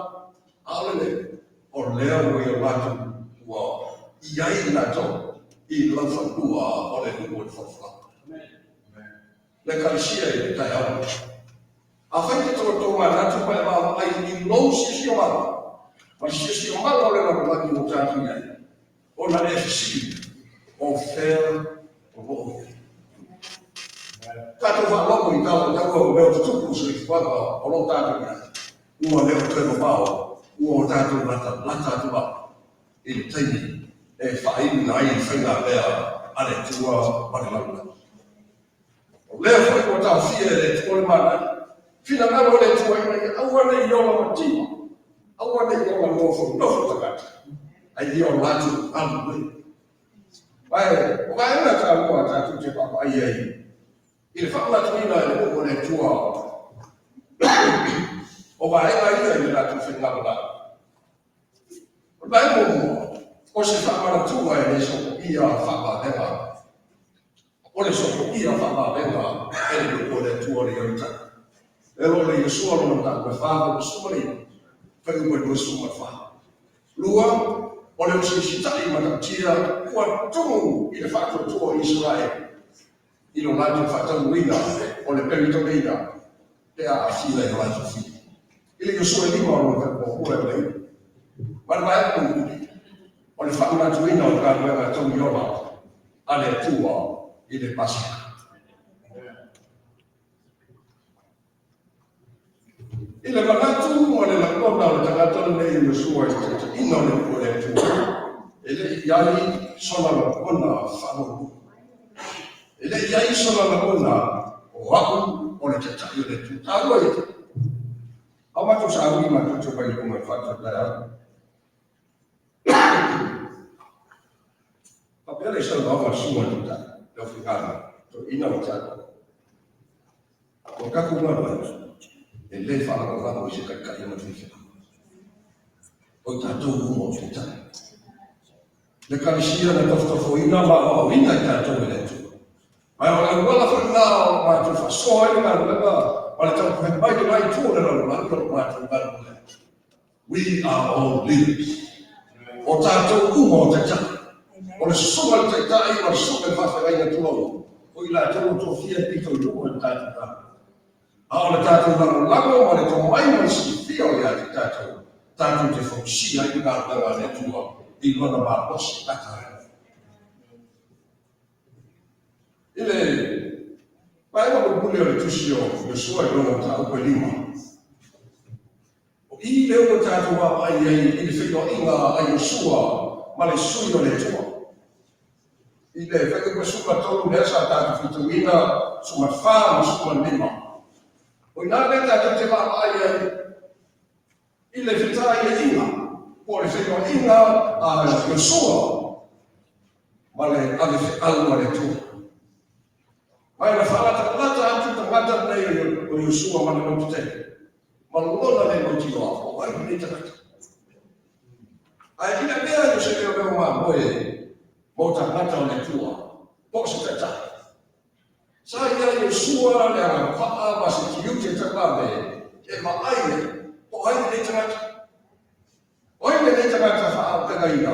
a o le lele, o lea ua i o latou ua i ai i latou i laufanua o le nuu o le folafolaga. Le Ekalesia i le taeao lenei. Afai e te tomanatu ma e vaavaai i lou siosiomaga ma le siosiomaga o le lalolagi ua tatou i ai, ona e fesili, O fea o lo o i ai? Tatou faalogo i tala o taua o mea o tutupu i soifuaga o lo o tatou i ai, ua le o toe mamao, ua o tatou latalata atu lava i le taimi e faaiuina ai le faigamea a le Atua ma le lalolagi. O lea foi ua taofia e le Atua le manaia, finagalo o le Atua ina ia aua ne i ola mativa, aua ne i ola nofonofo tagata, a ia o latou galulue. Ae o vaega taua tatou te vaavaai ai i le faamanatuina e le nuu o le Atua o vaega ia i le latou faigamalaga. O le vaega muamua, o se faamanatuga e le sopoia faavavega, o le sopoia faavavega e le nuu o le Atua o le Ioritana. E lo o le Iosua lona mataupu e 4, 89, fuaiupu e 24. Lua, o le osiosita'i matautia ua tumu i le faatuatua o Isaraelu i lo latou faataunuuina o le peritoneina pe a aafia i o latou fili. I le Iosua e 5 o lona fuaiupu muamua e ole iu. Ma le vaega mulimuli, o le faamanatuina o le galuega taugiola a le Atua i le Paseka. I le manatu ma le lagona o le tagata lenei o Iosua i le taitaiga o le nuu o le Atua, e le i ai sona lagona faamuamua. E le i ai sona lagona o au o le taitai o le Atua. Taua ia te au matou sauni matou te omai i luga i le faatataeao. Faapea le saunoaga a le susuga i le taitai, le aufaigaluega, toeaina ma tiakono. O le tatou galuega, e le faalagolago i se taitai ma le faifeau. O i tatou uma o taitai. Le Ekalesia na tofotofoina ma aoaoina i tatou e le Atua. Ma o le auala foi lena o lo matou faasoa ai le galuega ma le taumafai mai i lena itu o le lalolagi o lo matou galulue ai. We are all leaders. O tatou uma o taitai. O le susuga i le taitai ma le susuga i le faafeagaiga tulou, o i latou ua tofia e pito i luma i le tatou galuega. A o le tatou lagolago ma le tomai ma le silafia o ia te tatou, tatou te fausia ai le galuega a le Atua i Lona malosi e gata ai. I le vaega mulimuli o le tusi o Iosua i lona mataupu e 5, o i lea ua tatou vaavaai ai i le feiloaiga a Iosua ma le sui o le Atua. I le fuaiupu 13 lea sa tatou faitauina, 14 ma 15, o i ina lea tatou te vaavaai ai i le fetaiaiga po o le feiloaiga a Iosua ma le avefeau a le Atua. Ma e na faalatalata atu tagata lenei o Iosua ma le lototetele, ma lona le mautinoa, o ai lenei tagata. Ae ina mea i se mea o mamoe mo tagata o le Atua, po o se taitai. Sa ia Iosua le agavaa ma se tiute tauave e vaai ai, po o ai lenei tagata. O ai lenei tagata faaaupegaina,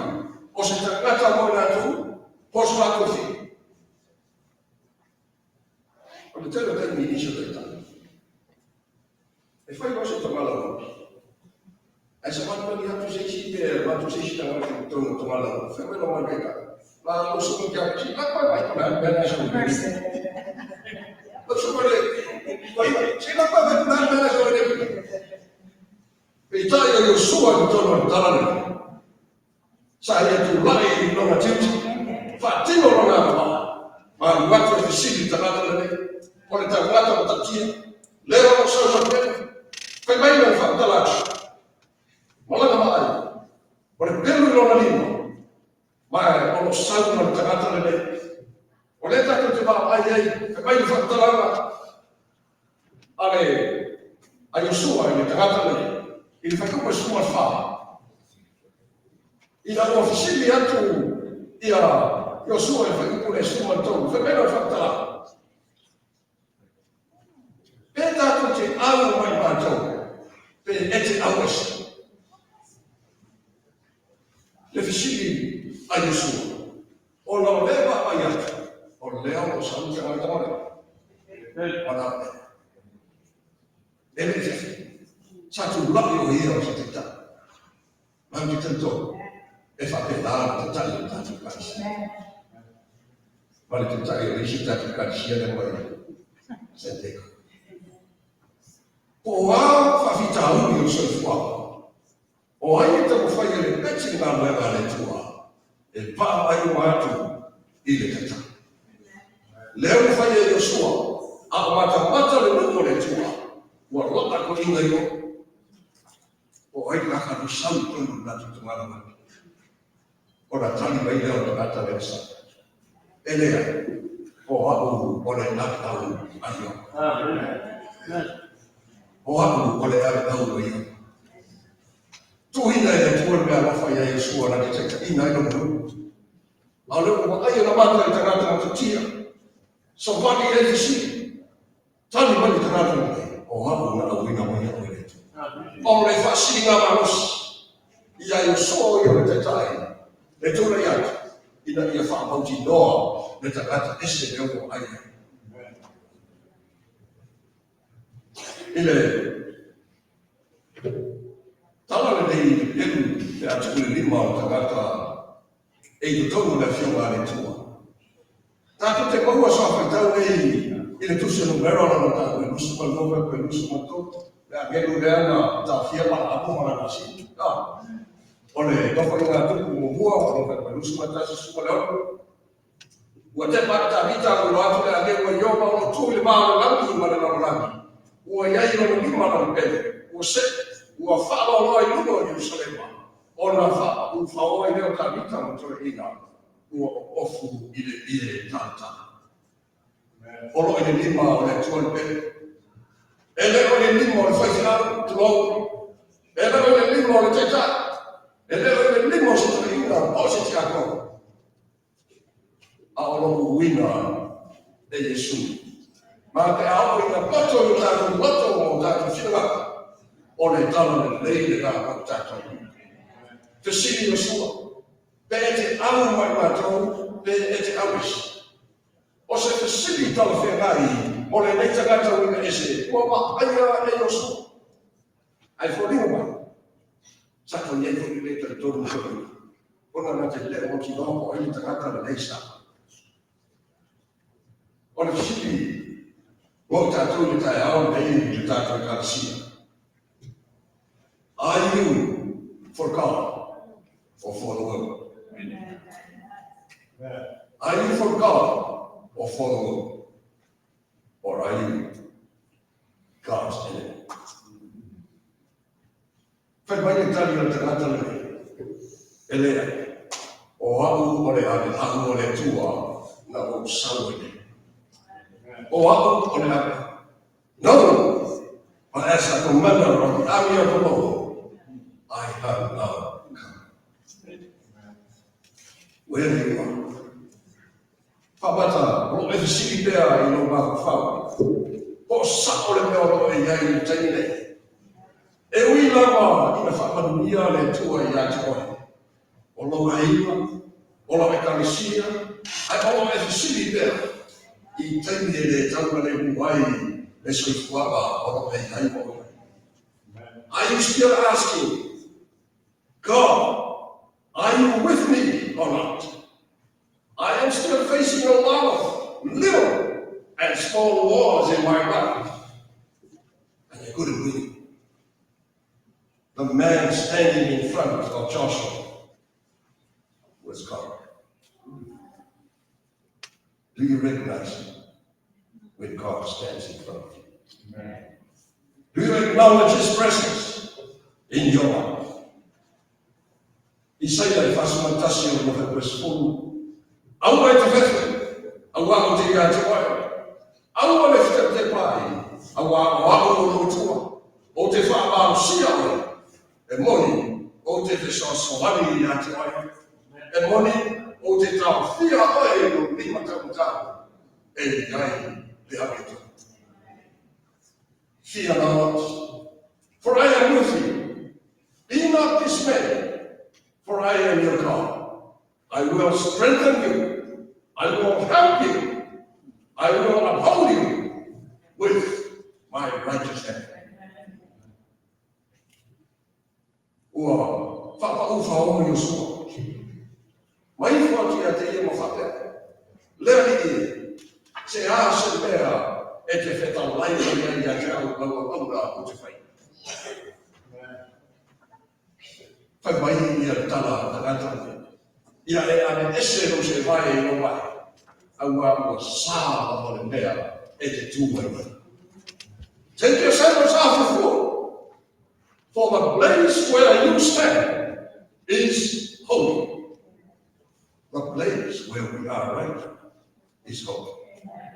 o se tagata mo i latou, po o se latou fili. O le tele o taimi i nisi o taitai. E fai loa se tamalauapi. Ae savalivali atu se isi pe alu atu se isi tagata i totonu o tamalauapi. Fai mai lou mai taitai. La lou suka ke atu si la pa mai ko na mea na sa le. Lou suka le. Si la pa mai ko na mea na sa le. Peitai o Iosua i totonu o le tala lenei. Sa ia tulai i lona tiute, faatino lona agavaa, ma alu atu e fesili i le tagata lenei, o le tagata matautia, lea o lo o sau ma le pelu, fai mai lana faamatalaga, malaga vaai, o le pelu i lona lima, ma o lo o sau ma le tagata lenei. O lea tatou te vaavaai ai, fai mai le faamatalaga a le a Iosua i le tagata lenei, i le fuaiupu e 14. Ina ua fesili atu ia Iosua i le fuaiupu lea e 13, fai mai lona faamatalaga, pe tatou te au mai matou, pe e te au ese. Le fesili a Iosua, ona o lea e vaavaai atu, o lea o lo o sau le tagata ma le manao. E le i fefe. Sa tulai o ia o se taitai. Ma ou te talitonu, e faapena le taitai o le tatou Ekalesia. Ma le taitai o le isi tatou Ekalesia lea mai San Diego. Po o a faafitauli o le soifuaga, o ai e taumafai e lepeti le galuega a le Atua, e vaavaai uma atu i le taitai. Lea ua fai e Iosua, a o matamata le nuu o le Atua, ua laa toeaiina i o. O ai la ka sau i totonu o le latou tamalauapi? Ona tali mai lea o le tagata lea sa. E leai, o au o le aveau a Ioba. O au o le aveau a Ioba. Tuuina e le Atua le mea alofa ia Iosua na te taitaiina ai lona nuu. A o lea ua vaai e lamata i le tagata matautia. Savali i ai fesili. Tali mai le tagata lenei, o au na auina mai au e le Atua. O le faasiliga malosi ia Iosua o ia o le taitai, le tulai atu, ina ia faamautinoa le tagata ese lea ua vaai ai. I le tala lenei i le pelu pe a tuu le lima o le tagata e i totonu o le afioga a le Atua. Tatou te maua soafaitau nei i le tusi o Numera lona mataupu e 22 pe 23, le agelu lea na taofia Palaamu ma lana asini. O le nofoaiga a tupu muamua, o lona fuaiupu e 21 16. Ua tepa ae Tavita ua iloa atu le agelu a Ioba o lo o tu i le va o le lagi ma le lalolagi. Ua i ai lona lima lana pele, ua see, ua faaloaloa i luga o Ierusalema, ona faapau ai lea o Tavita ma toeaiina ua ofu i le ie talatala. O lo o i le lima o le Atua le pele. E le o i le lima o le faifeau, tulou. E le o i le lima o le taitai. E le o i le lima o se toeaina po o se tiakono. A o lo o uina e Iesu. Ma pe a oo ina poto i o tatou loto ma o tatou finagalo, O le talalelei lenā mo i tatou. Fesili Iosua, Pe e te au ma i matou, pe e te au ese? O se fesili talafeagai mo lenei tagata uiga ese ua vaaia e Iosua. Ae foliga mai, sa toe i ai foi le lē talitonu i sona ia, ona na te le o mautinoa po o ai le tagata lenei sa. O le fesili mo i tatou i le taeao lenei i le tatou Ekalesia, Are you for God or for the world? Are you for God or for the world? Or are you God's enemy? Fai mai le tali a le tagata lenei, E leai, o au o le ave au a le Atua na ou sau ai nei. O au o le ave. No, but as a commander of the army of the Lord, I have now come. Where you are. Faamata, o loo e fesili pea i lou mafaufau, po o sao le mea o loo e i ai i le taimi nei. E ui lava ina faamanuia le Atua ia te oe, o lou aiga, o lau Ekalesia, ae o loo e fesili pea i taimi e le taugalemu ai le soifuaga o loo e i ai ma oe. Are you still asking, God, are you with me or not? I am still facing a lot of little and small wars in my life, and I couldn't win. The man standing in front of Joshua was God. Do you recognize him when God stands in front of you? Do you acknowledge his presence in your life? Isaia i 41 o le 10, Aua e te fefe, auā ou te ia te oe. Aua le fetepetepa ai, auā o au o lou Atua, ou te faamalosia oe, e moni ou te fesoasoani ia te oe, e moni ou te taofia oe i lou lima taumatau e i ai le amiotonu. Fear not, for I am with you. Be not dismayed, for I am your God. I will strengthen you. I will help you. I will uphold you with my righteous hand. Ua faapau faogo Iosua. Mai ifo atu ia te ia ma faapea, Le Alii e, se a se mea e te fetalai mai ai ia te au lau auauna ou te fai. Fai mai ia le tala a le tagata lenei, Ia e ave ese lou seevae i lou ae, auā ua sa lava le mea e te tū mai ai. Take your sandals off your foot, for the place where you stand is holy. The place where we are right now is holy.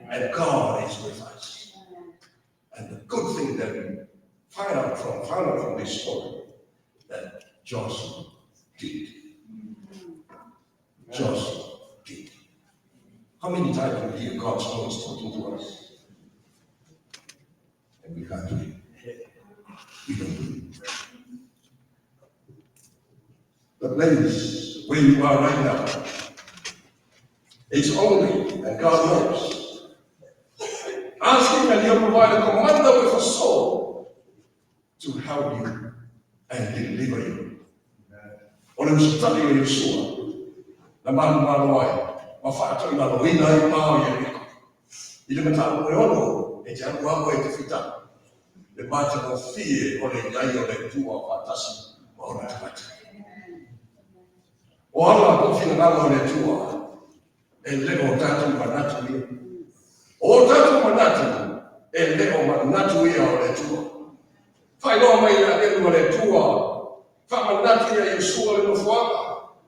And God is with us. And the good thing that we found out from this story, that Joshua did. Joshua did. How many times we hear God's voice talking to us? And we can't do it. We don't do it. The place where you are right now, it's only, and God knows. Ask Him and He'll provide a commander with a sword to help you and deliver you. O le usitai o Iosua, na manumalo ai, ma faatoilaloina ai pa o Ieriko. I le mataupu e 6, e te alu lava e te fitau. Le matagofie o le i ai o le Atua faatasi ma ona tagata. O ala po o finagalo o le Atua, e le o tatou manatu ia. O tatou manatu, e le o manatu ia o le Atua. Faailoa mai le agelu a le Atua, faamanatu ia Iosua le nofoaga,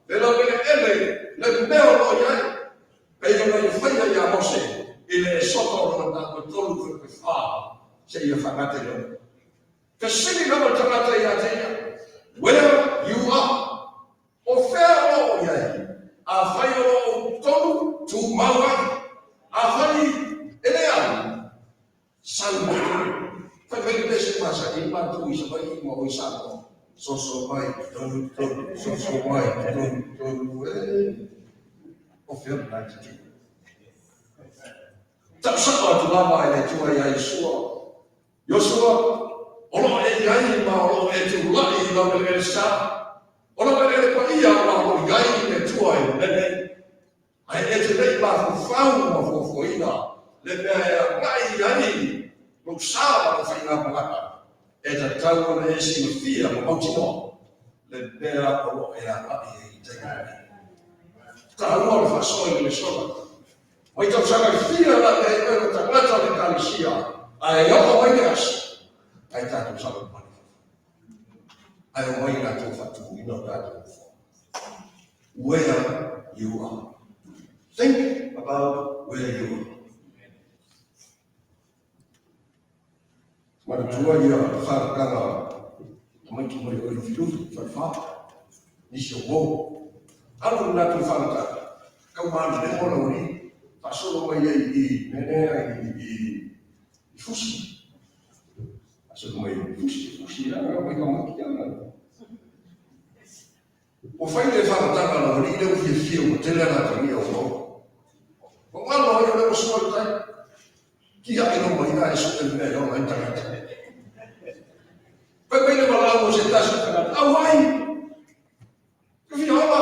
le laueleele, le mea o loo i ai. Pei ona ia faia ia Mose i le Esoto o lona mataupu e 3 fuaiupu 4 seia faagata i le 6. Fesili lava le tagata ia te ia, Where you are? O fea o loo i ai? Afai o loo tonu, tumau ai. Afai e le au, sau mai. Fai mai le pese masani matou i Savaii ma lua e, o fea lena e te tu. Ta'usa'o atu lava e le Atua iā Iosua, Iosua, o loo e i ai ma o loo e tula'i i lau eleele sa, o lau eleele paia ma o loo i ai le Atua e lele, ae e te le'i mafaufau ma fuafuaina le mea e aga'i i ai lou sa ma lau faigamalaga, e tatau ona e silafia ma mautinoa le mea o loo e aga'i ai i le taimi lenei. Taua o le faasoa i le lesona. Mai tausaga e fia la i ai oe ma tagata o le Ekalesia, ae oo mai le aso, ae tatou savavali fafo. Ae omai latou faatumuina o tatou nofoa. Where you are. Think about where you are. Manatua ia whakakanga tamaiti mai o i Lufilufi, whalewha, nisi o mō. Alu le latou whakataka, kau malu lemo lau alii, faasolo mai ai i mea i Fusi. Faasolo mai i Fusi, Fusi la mai ka maki ana. Ua fai le whakataka lau alii lea ua fiafia ua tele a latou ia o mō. Ua ngalo ai o lea ua sua le tai. Tia'i lou mai e su'e le mea e ola ai tagata. Fai mai le valaau o se tasi o tagata, auai! Te fia ola!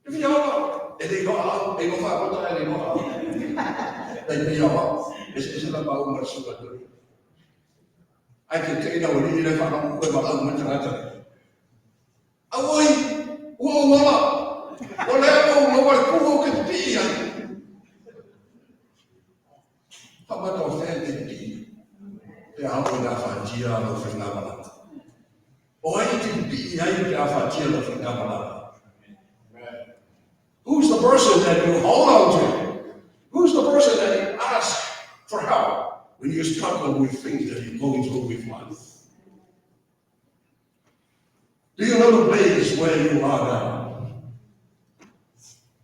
Te fia ola! E le iloa au, e iloa fagota e le iloa au. Tai pei au au, eseese la maua ma le suka tuli. Ae te tei lau alii le whakangu koe valaau mai tagata. Auai! Ua ou ola! O lea ua ou maua le pu'u ou te pipii ai. Faamata o fea e te pipii pe a oo ina afatia lau faigamalaga? O ai e te pipii ai pe a afatia lau faigamalaga? Who's the person that you hold on to? Who's the person that you ask for help when you struggle with things that you're going through with life? Do you know the place where you are now?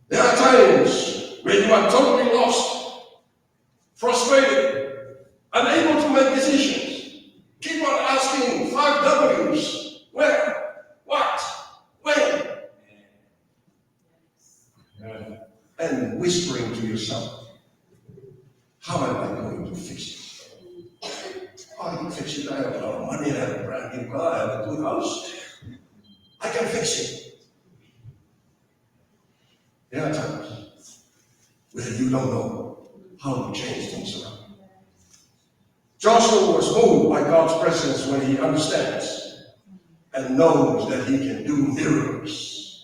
There are times when you are totally lost, frustrated, unable to make decisions. Keep on asking five W's. Where? What? When? And whispering to yourself, how am I going to fix it? Oh, I can fix it. I have a lot of money. I have a brand new car. I have a good house. I can fix it. There are times where you don't know how to change things around. Joshua was moved by God's presence when he understands and knows that he can do miracles.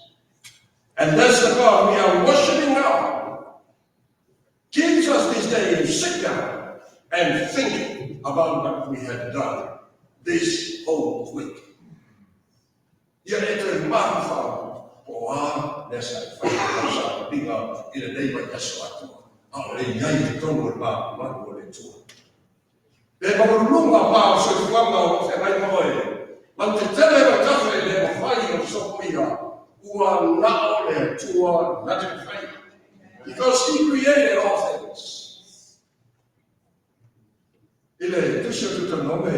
And that's the God we are worshiping now. Gives us this day to sit down and think about what we had done this whole week. Ia e toe mafaufau po o a mea sa e fai i lau sailiga i lenei vaiaso atoa, a o le i ai i totonu o le malumalu o le Atua. Pe maualuluga pa o le soifuaga o lo o feagai ma oe, lau te tele vaitafe e le mafai ona sopoia, ua na o le Atua na te mafai. Because He created all things. I le Tusi o Deuteronome,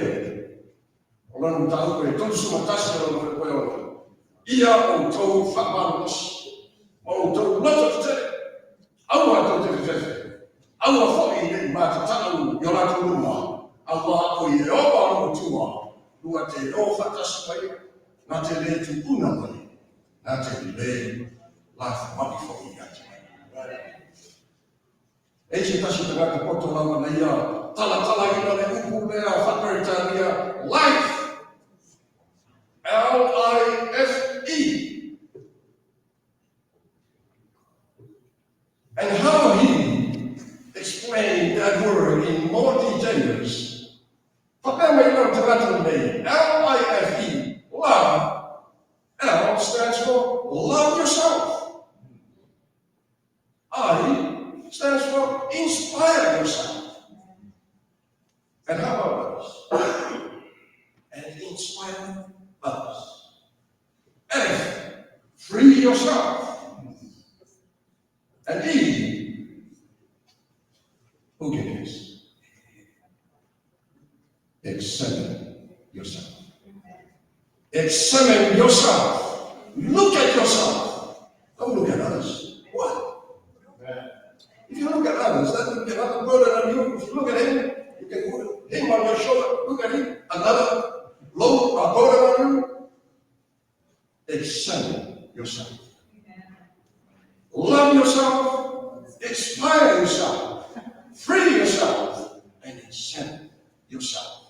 o lona mataupu e 31 o lona 6, Ia outou faamalolosi ma outou loto tetele, aua tou te fefefe, aua foi ne i matatau i o latou luma, auā o Ieova lou Atua, lua te o faatasi ma ia, na te lē tuuna oe, na te lē lafoai foi ia te oe. E i se tasi tagata poto lava na ia talatalaina le upu lea faa-Peretania life, L-I-F-E, and how he explained that word in more details. Faapea mai lau tagata lenei, L-I-F-E, love, L stands for love yourself. I stands for inspire yourself. And how about others? And inspire others. F, free yourself. And E, who can guess? Examine yourself. Examine yourself. Look yourself. Don't look at others. Why? If you look at others, that will be another burden on you. If you look at him, you can put him on your shoulder. Look at him, another load, a burden on you. Examine yourself. Love yourself, inspire yourself, free yourself, and examine yourself.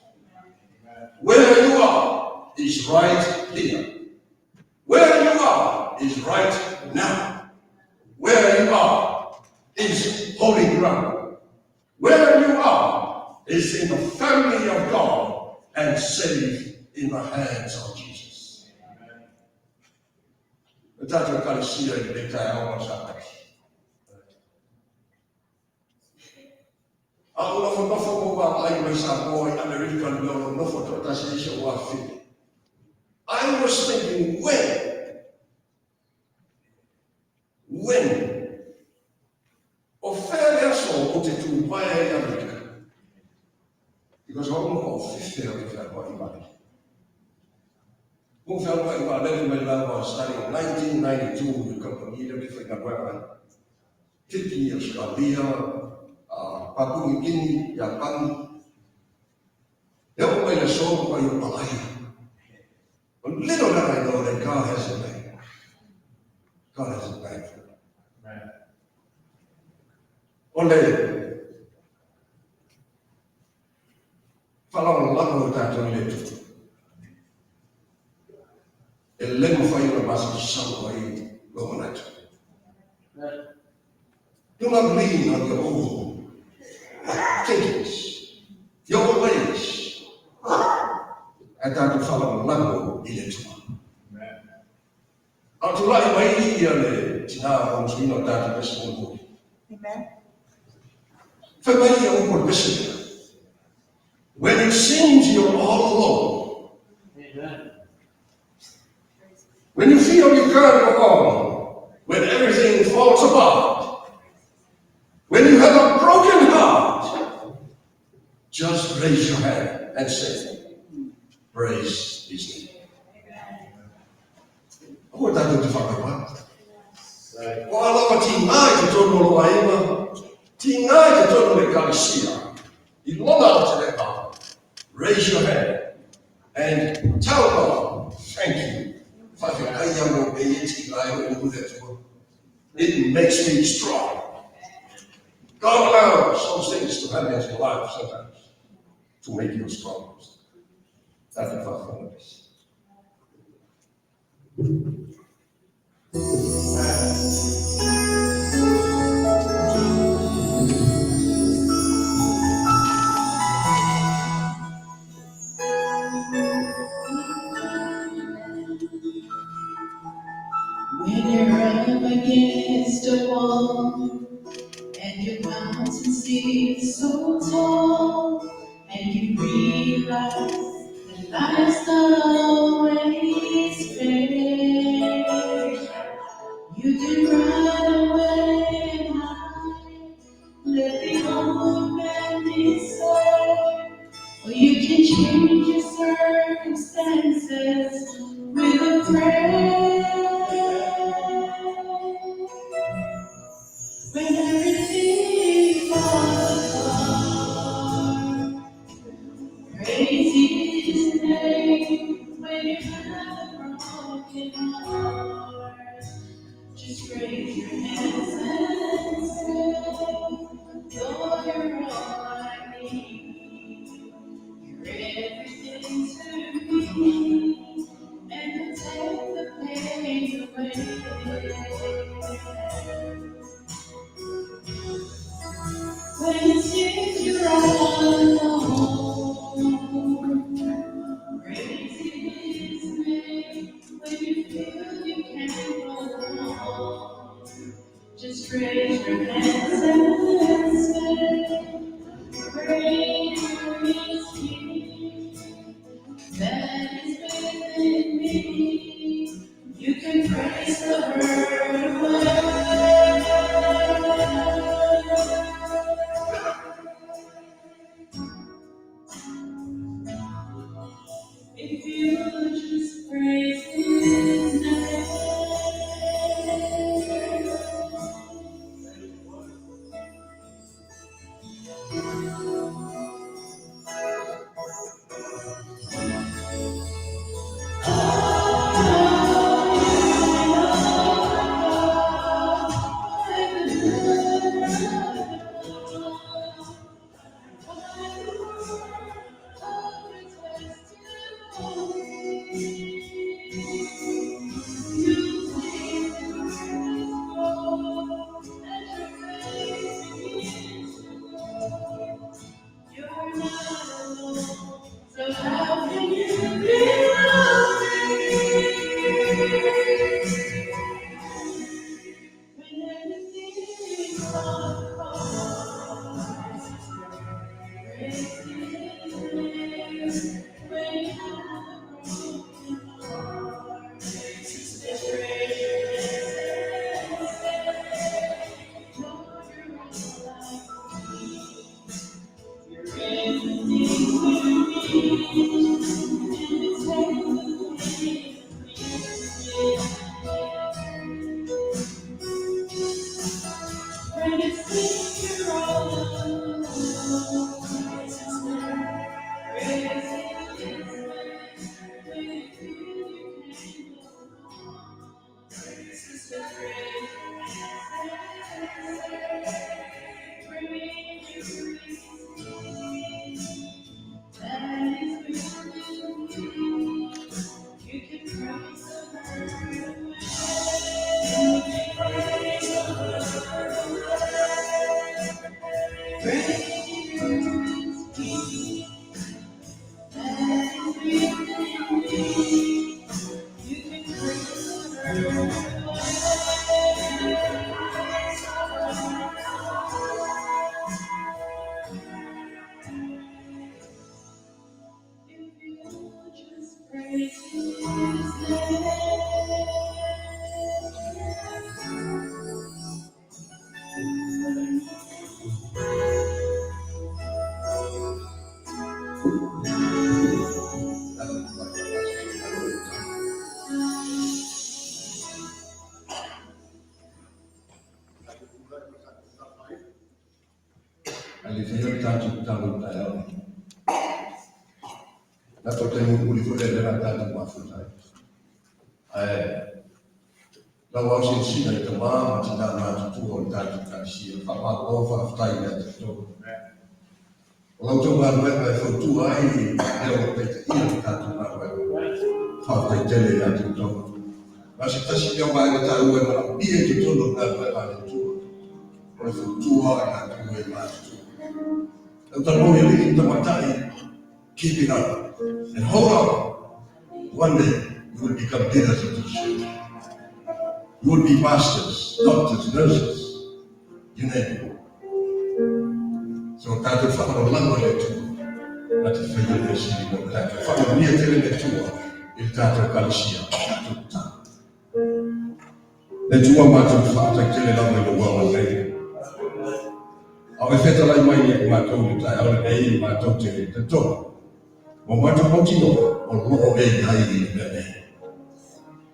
Where you are is right here. Where you are is right now. Where you are is holy ground. Where you are is in the family of God and safe in the hands of Jesus. O tatou ekalesia i lenei taeao ma le Sapati. A ou nofonofo ma ou vaavaai mai Samoa i Amerika i le mea o lo o nofo toatasi ai si ou afafine. I was thinking when, when, o fea le aso ou te tu mai ai i Amerika? Because o au ma koʻu fefe ou te fealuai i vaalele. Ou fealuai i vaalele mai lava starting in 1992 i le kamupani lea ou te faigaluega ai. Fiti, Australia, Papua New Guinea, Iapani. E oo mai le aso ma pai o palaia. But little did I know that God has a plan. God has a plan for me. O le faalagolago o tatou i le Atua, e le mafai ona masalosalo ai lou manatu. Do not lean on your own thinkings, your own ways. Ae tatou faalagolago i le Atua. A o tulai mai ia le tina o musuina o tatou pese mulimuli. Fai mai ia upu o le pese lea. When it seems you're all alone. When you feel you can't go on. When everything falls apart. When you have a broken heart. Just raise your hand and say, Praise his name. Aua tatou te whakawā. O a lava tīnā i totonu o lou aiga, tīnā i totonu o le ekalesia, i lona aotelega, raise your hand and tell God, thank you. Faafetai au mo mea ia e tīnā ai lou ulu le Atua. It makes me strong. God allows those things to happen in your life sometimes to make you strong. Tatou faafofoga pea. When you're up against a wall and your mountain seems so tall and you realize that life's not always fair, you can run away and hide, let the old man decide, or you can change your circumstances with a prayer. When everything falls apart, praise His name. When you have a broken heart, just raise your hands and say, Lord, you're all I need. You're everything to me, and you'll take the pain away. When it seems you're all alone, praise His name. When you feel you can't go on, just raise your hands and say, Greater is He that is within me. You can praise the hurt away. If you just praise His name. Ae le i faia le tatou tatalo i le taeao lenei, tatou taimi mulimuli foi lea lea o le a tatou mafuta ai. Ae lau au silasila i tama ma tina matutua o le tatou Ekalesia, faamalo faafetai ia te outou. O la outou galuega e fautua ai e o lo o taitaia le tatou galuega. Faafetai tele ia te outou. Na o se tasi lea o vaega taua e manaomia i totonu o le galuega a le Atua, o le fautua i latou e matutua. Lau talanoa i alii ma tamaitai, keep it up and hold on. One day you will become leaders of this church. You will be pastors, doctors, nurses, you name it. So tatou faalagolago i le Atua na te faia le mea sili mo le tatou. Faamanuia tele le Atua i le tatou Ekalesia, tatou tatalo. Le Atua matou te faafetai tele lava i lou agalelei. A o e fetalai mai ia i matou i le taeao lenei, matou te talitonu ua matou mautinoa o lo o e i ai i le mea nei.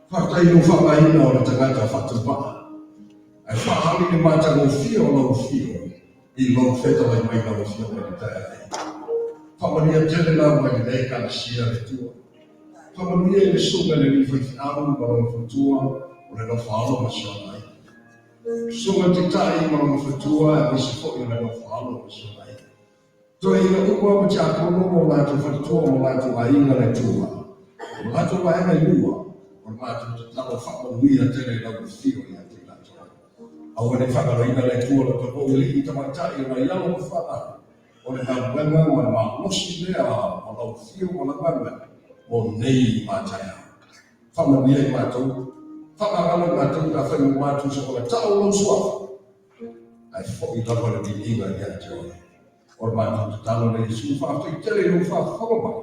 Faafetai i lou faaaogaina o le tagata faatauvaa ae faaali le matagofie o lau afio i lou fetalai mai lau Afioga i le taeao nei. Faamanuia tele lava i lenei Ekalesia le Atua. Faamanuia i le susuga i le alii faifeau ma lona faletua o le nofo a alo ma si ona aiga. Susuga i le taitai ma lona faletua aemaise foi o le nofo a alo ma si ona aiga. Toeaina uma ma tiakono ma o latou faletua ma o latou aiga le Atua. O latou vaega e lua, o le matou tatalo faamanuia tele i lau afio ia te i latou. Aua ne i faagaloina le Atua lo outou foi alii ma tamaitai o nai alo ma fanau, o le galuega ma le malosi lea o lau afio ma lau galuega mo nei ma taeao. Faamanuia i matou, faamagalo i matou pe afai ua matou soona tau lou suafa, ae foi lava le viiga ia te oe. O le matou tatalo lea Iesu, faafetai tele i lou faafofoga mai.